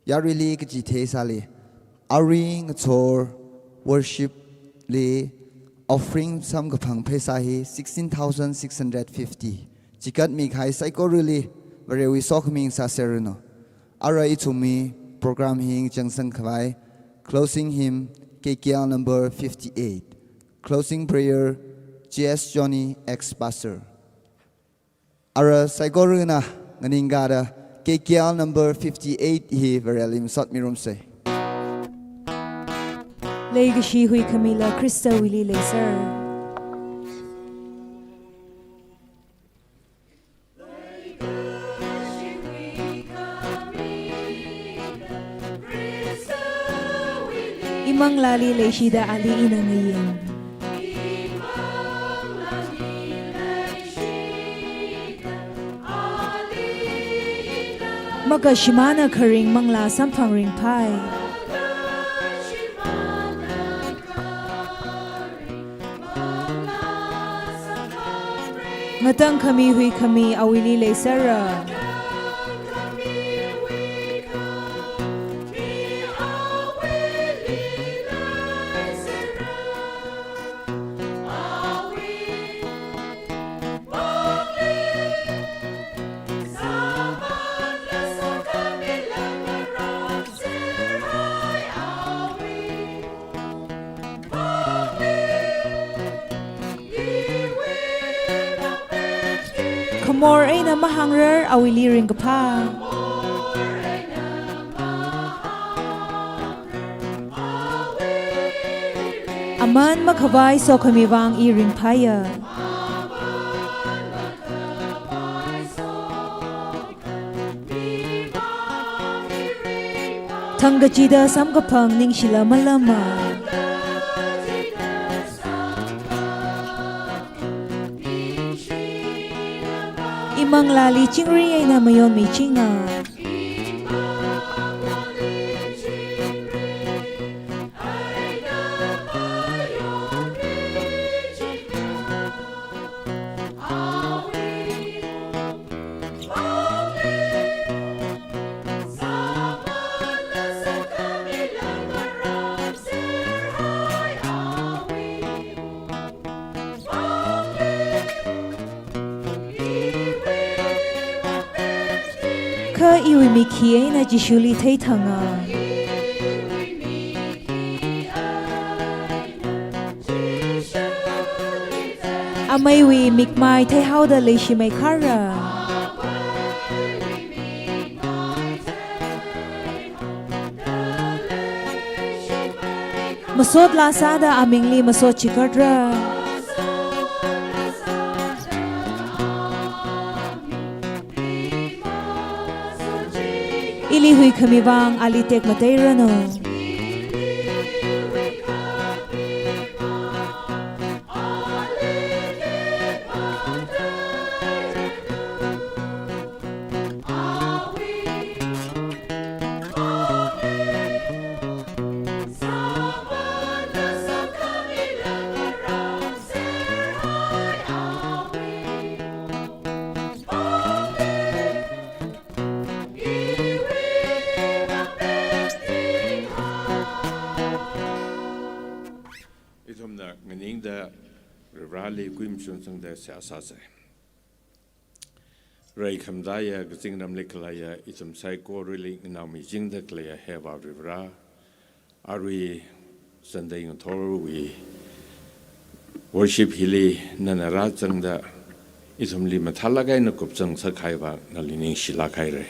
Yaruili kachithei sāli, arui ngathor worship li offering samkaphang pheisā hi sixteen thousand six hundred fifty. Chikatmi kahai saikorali Varewui sokhami sāserranu. Ara ithumwui program hi chāngsang khavai closing hymn K K L number fifty-eight. Closing prayer, G S Johnny, ex-pastor. Ara saikorana nganingkada K K L number fifty-eight hi Vareli masotmirumsa. Leikashi huikhamila Khristawuili leiser. Imanglāli leishida ali ina ngayin. Makashimāna kharing manglā samphang ringphai. Ngatangkhami huikhami awuili leisera. Khamor eina mahāngrar awuili ringkaphā. Aman makhavai sokhami vang i ringphāya. Thangkachida samkaphang ningshila malama. Imanglāli chingri eina mayonmichinga. Kha iwui mik hi eina Jishuli theithanga. Ameiwui mikmai theihaoda leishimei khara. Masot laa sāda amingli masot chikatra. Ili huikhami vang ali tekmatei ranu. Ithumna nganingda Vareli kuimchun sangda seihā sāsa. Rai khamataiya kazingramli khaleiya ithum saikorali nganaomichingda khaleiya he Vare Vare, arui Sunday ngathorwui worship hili nana rāzangda ithumli mathālāk eina kupzang sākahai vang nali ningshilāk haira.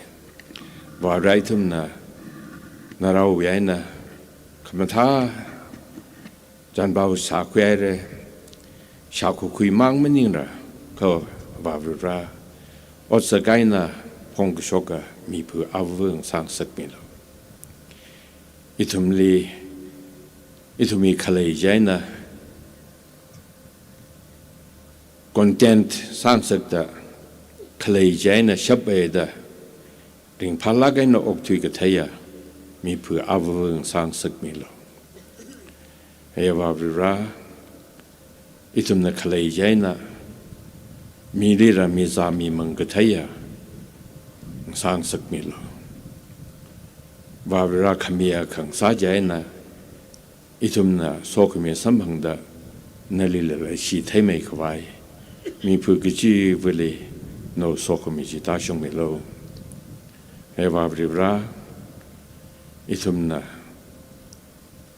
Vare, ithumna naraowui eina khamathā chānpao shākhui haira, shākhui khuimang maningra, kha Vare Vare, otsak eina phongkashoka miphu avāva ngasāngasakmilu. Ithumli, ithumwui khalei chieina content sāngasakta, khalei chieina shaphaida, ringphālāk eina okthui katheiya miphu avāva ngasāngasakmilu. He Vare Vare, ithumna khalei chieina mili rāmizā mimang katheiya ngasāngasakmilu. Vare Vare, khamiya khangasā chieina ithumna sokhami samphangda nalila leishi theimeikhavai miphu kachivali nawui sokhami chi tāshungmilu. He Vare Vare, ithumna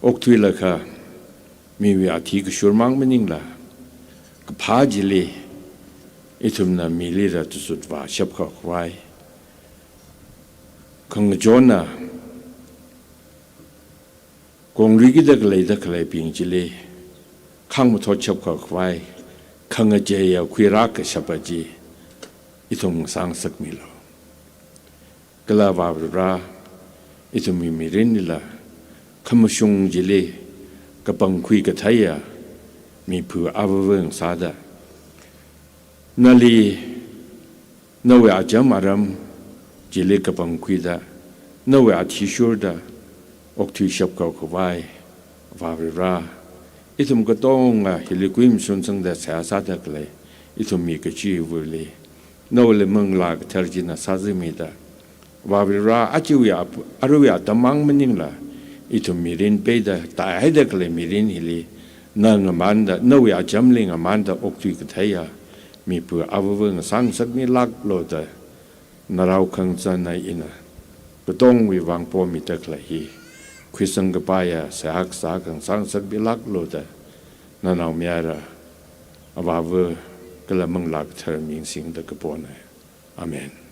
Okthuilakha, miwui athi kashur mang maningla, kaphā chili ithumna mili rāthushut vāshap khavai, khangachonna konglui kida khaleida khaleibing chili khangmathotshap khavai, khangacheiya khuirākashapa chi ithum sāngasakmilu. Kala Vāvira, ithumwui mirinlila khamashung chili kapangkhui katheiya miphu avāva ngasāda, nali nawui acham aram chili kapangkhuida, nawui athishurda okthuishap khavai Vāvira, ithum katonga hili kuimshun sangda seihā sāda khalei ithumwui kachiva̱li nawui manglā kathar china sāzāmida, Vāvira, ajawui ap-, aruiwui atam mang maningla, ithum mirin peida tāhaida khalei mirin hili, na ngamanda, nawui achamli ngamanda okthui katheiya miphu avāva ngasāngasakmilāklu da, narao khangachana ina katongwui vang pomida khalei hi khuisang kapaiya seihā kasā akha ngasāngasakmilāklu da, nanaomayara Avāva kala Manglā Kathara ming singda kapona. Amen.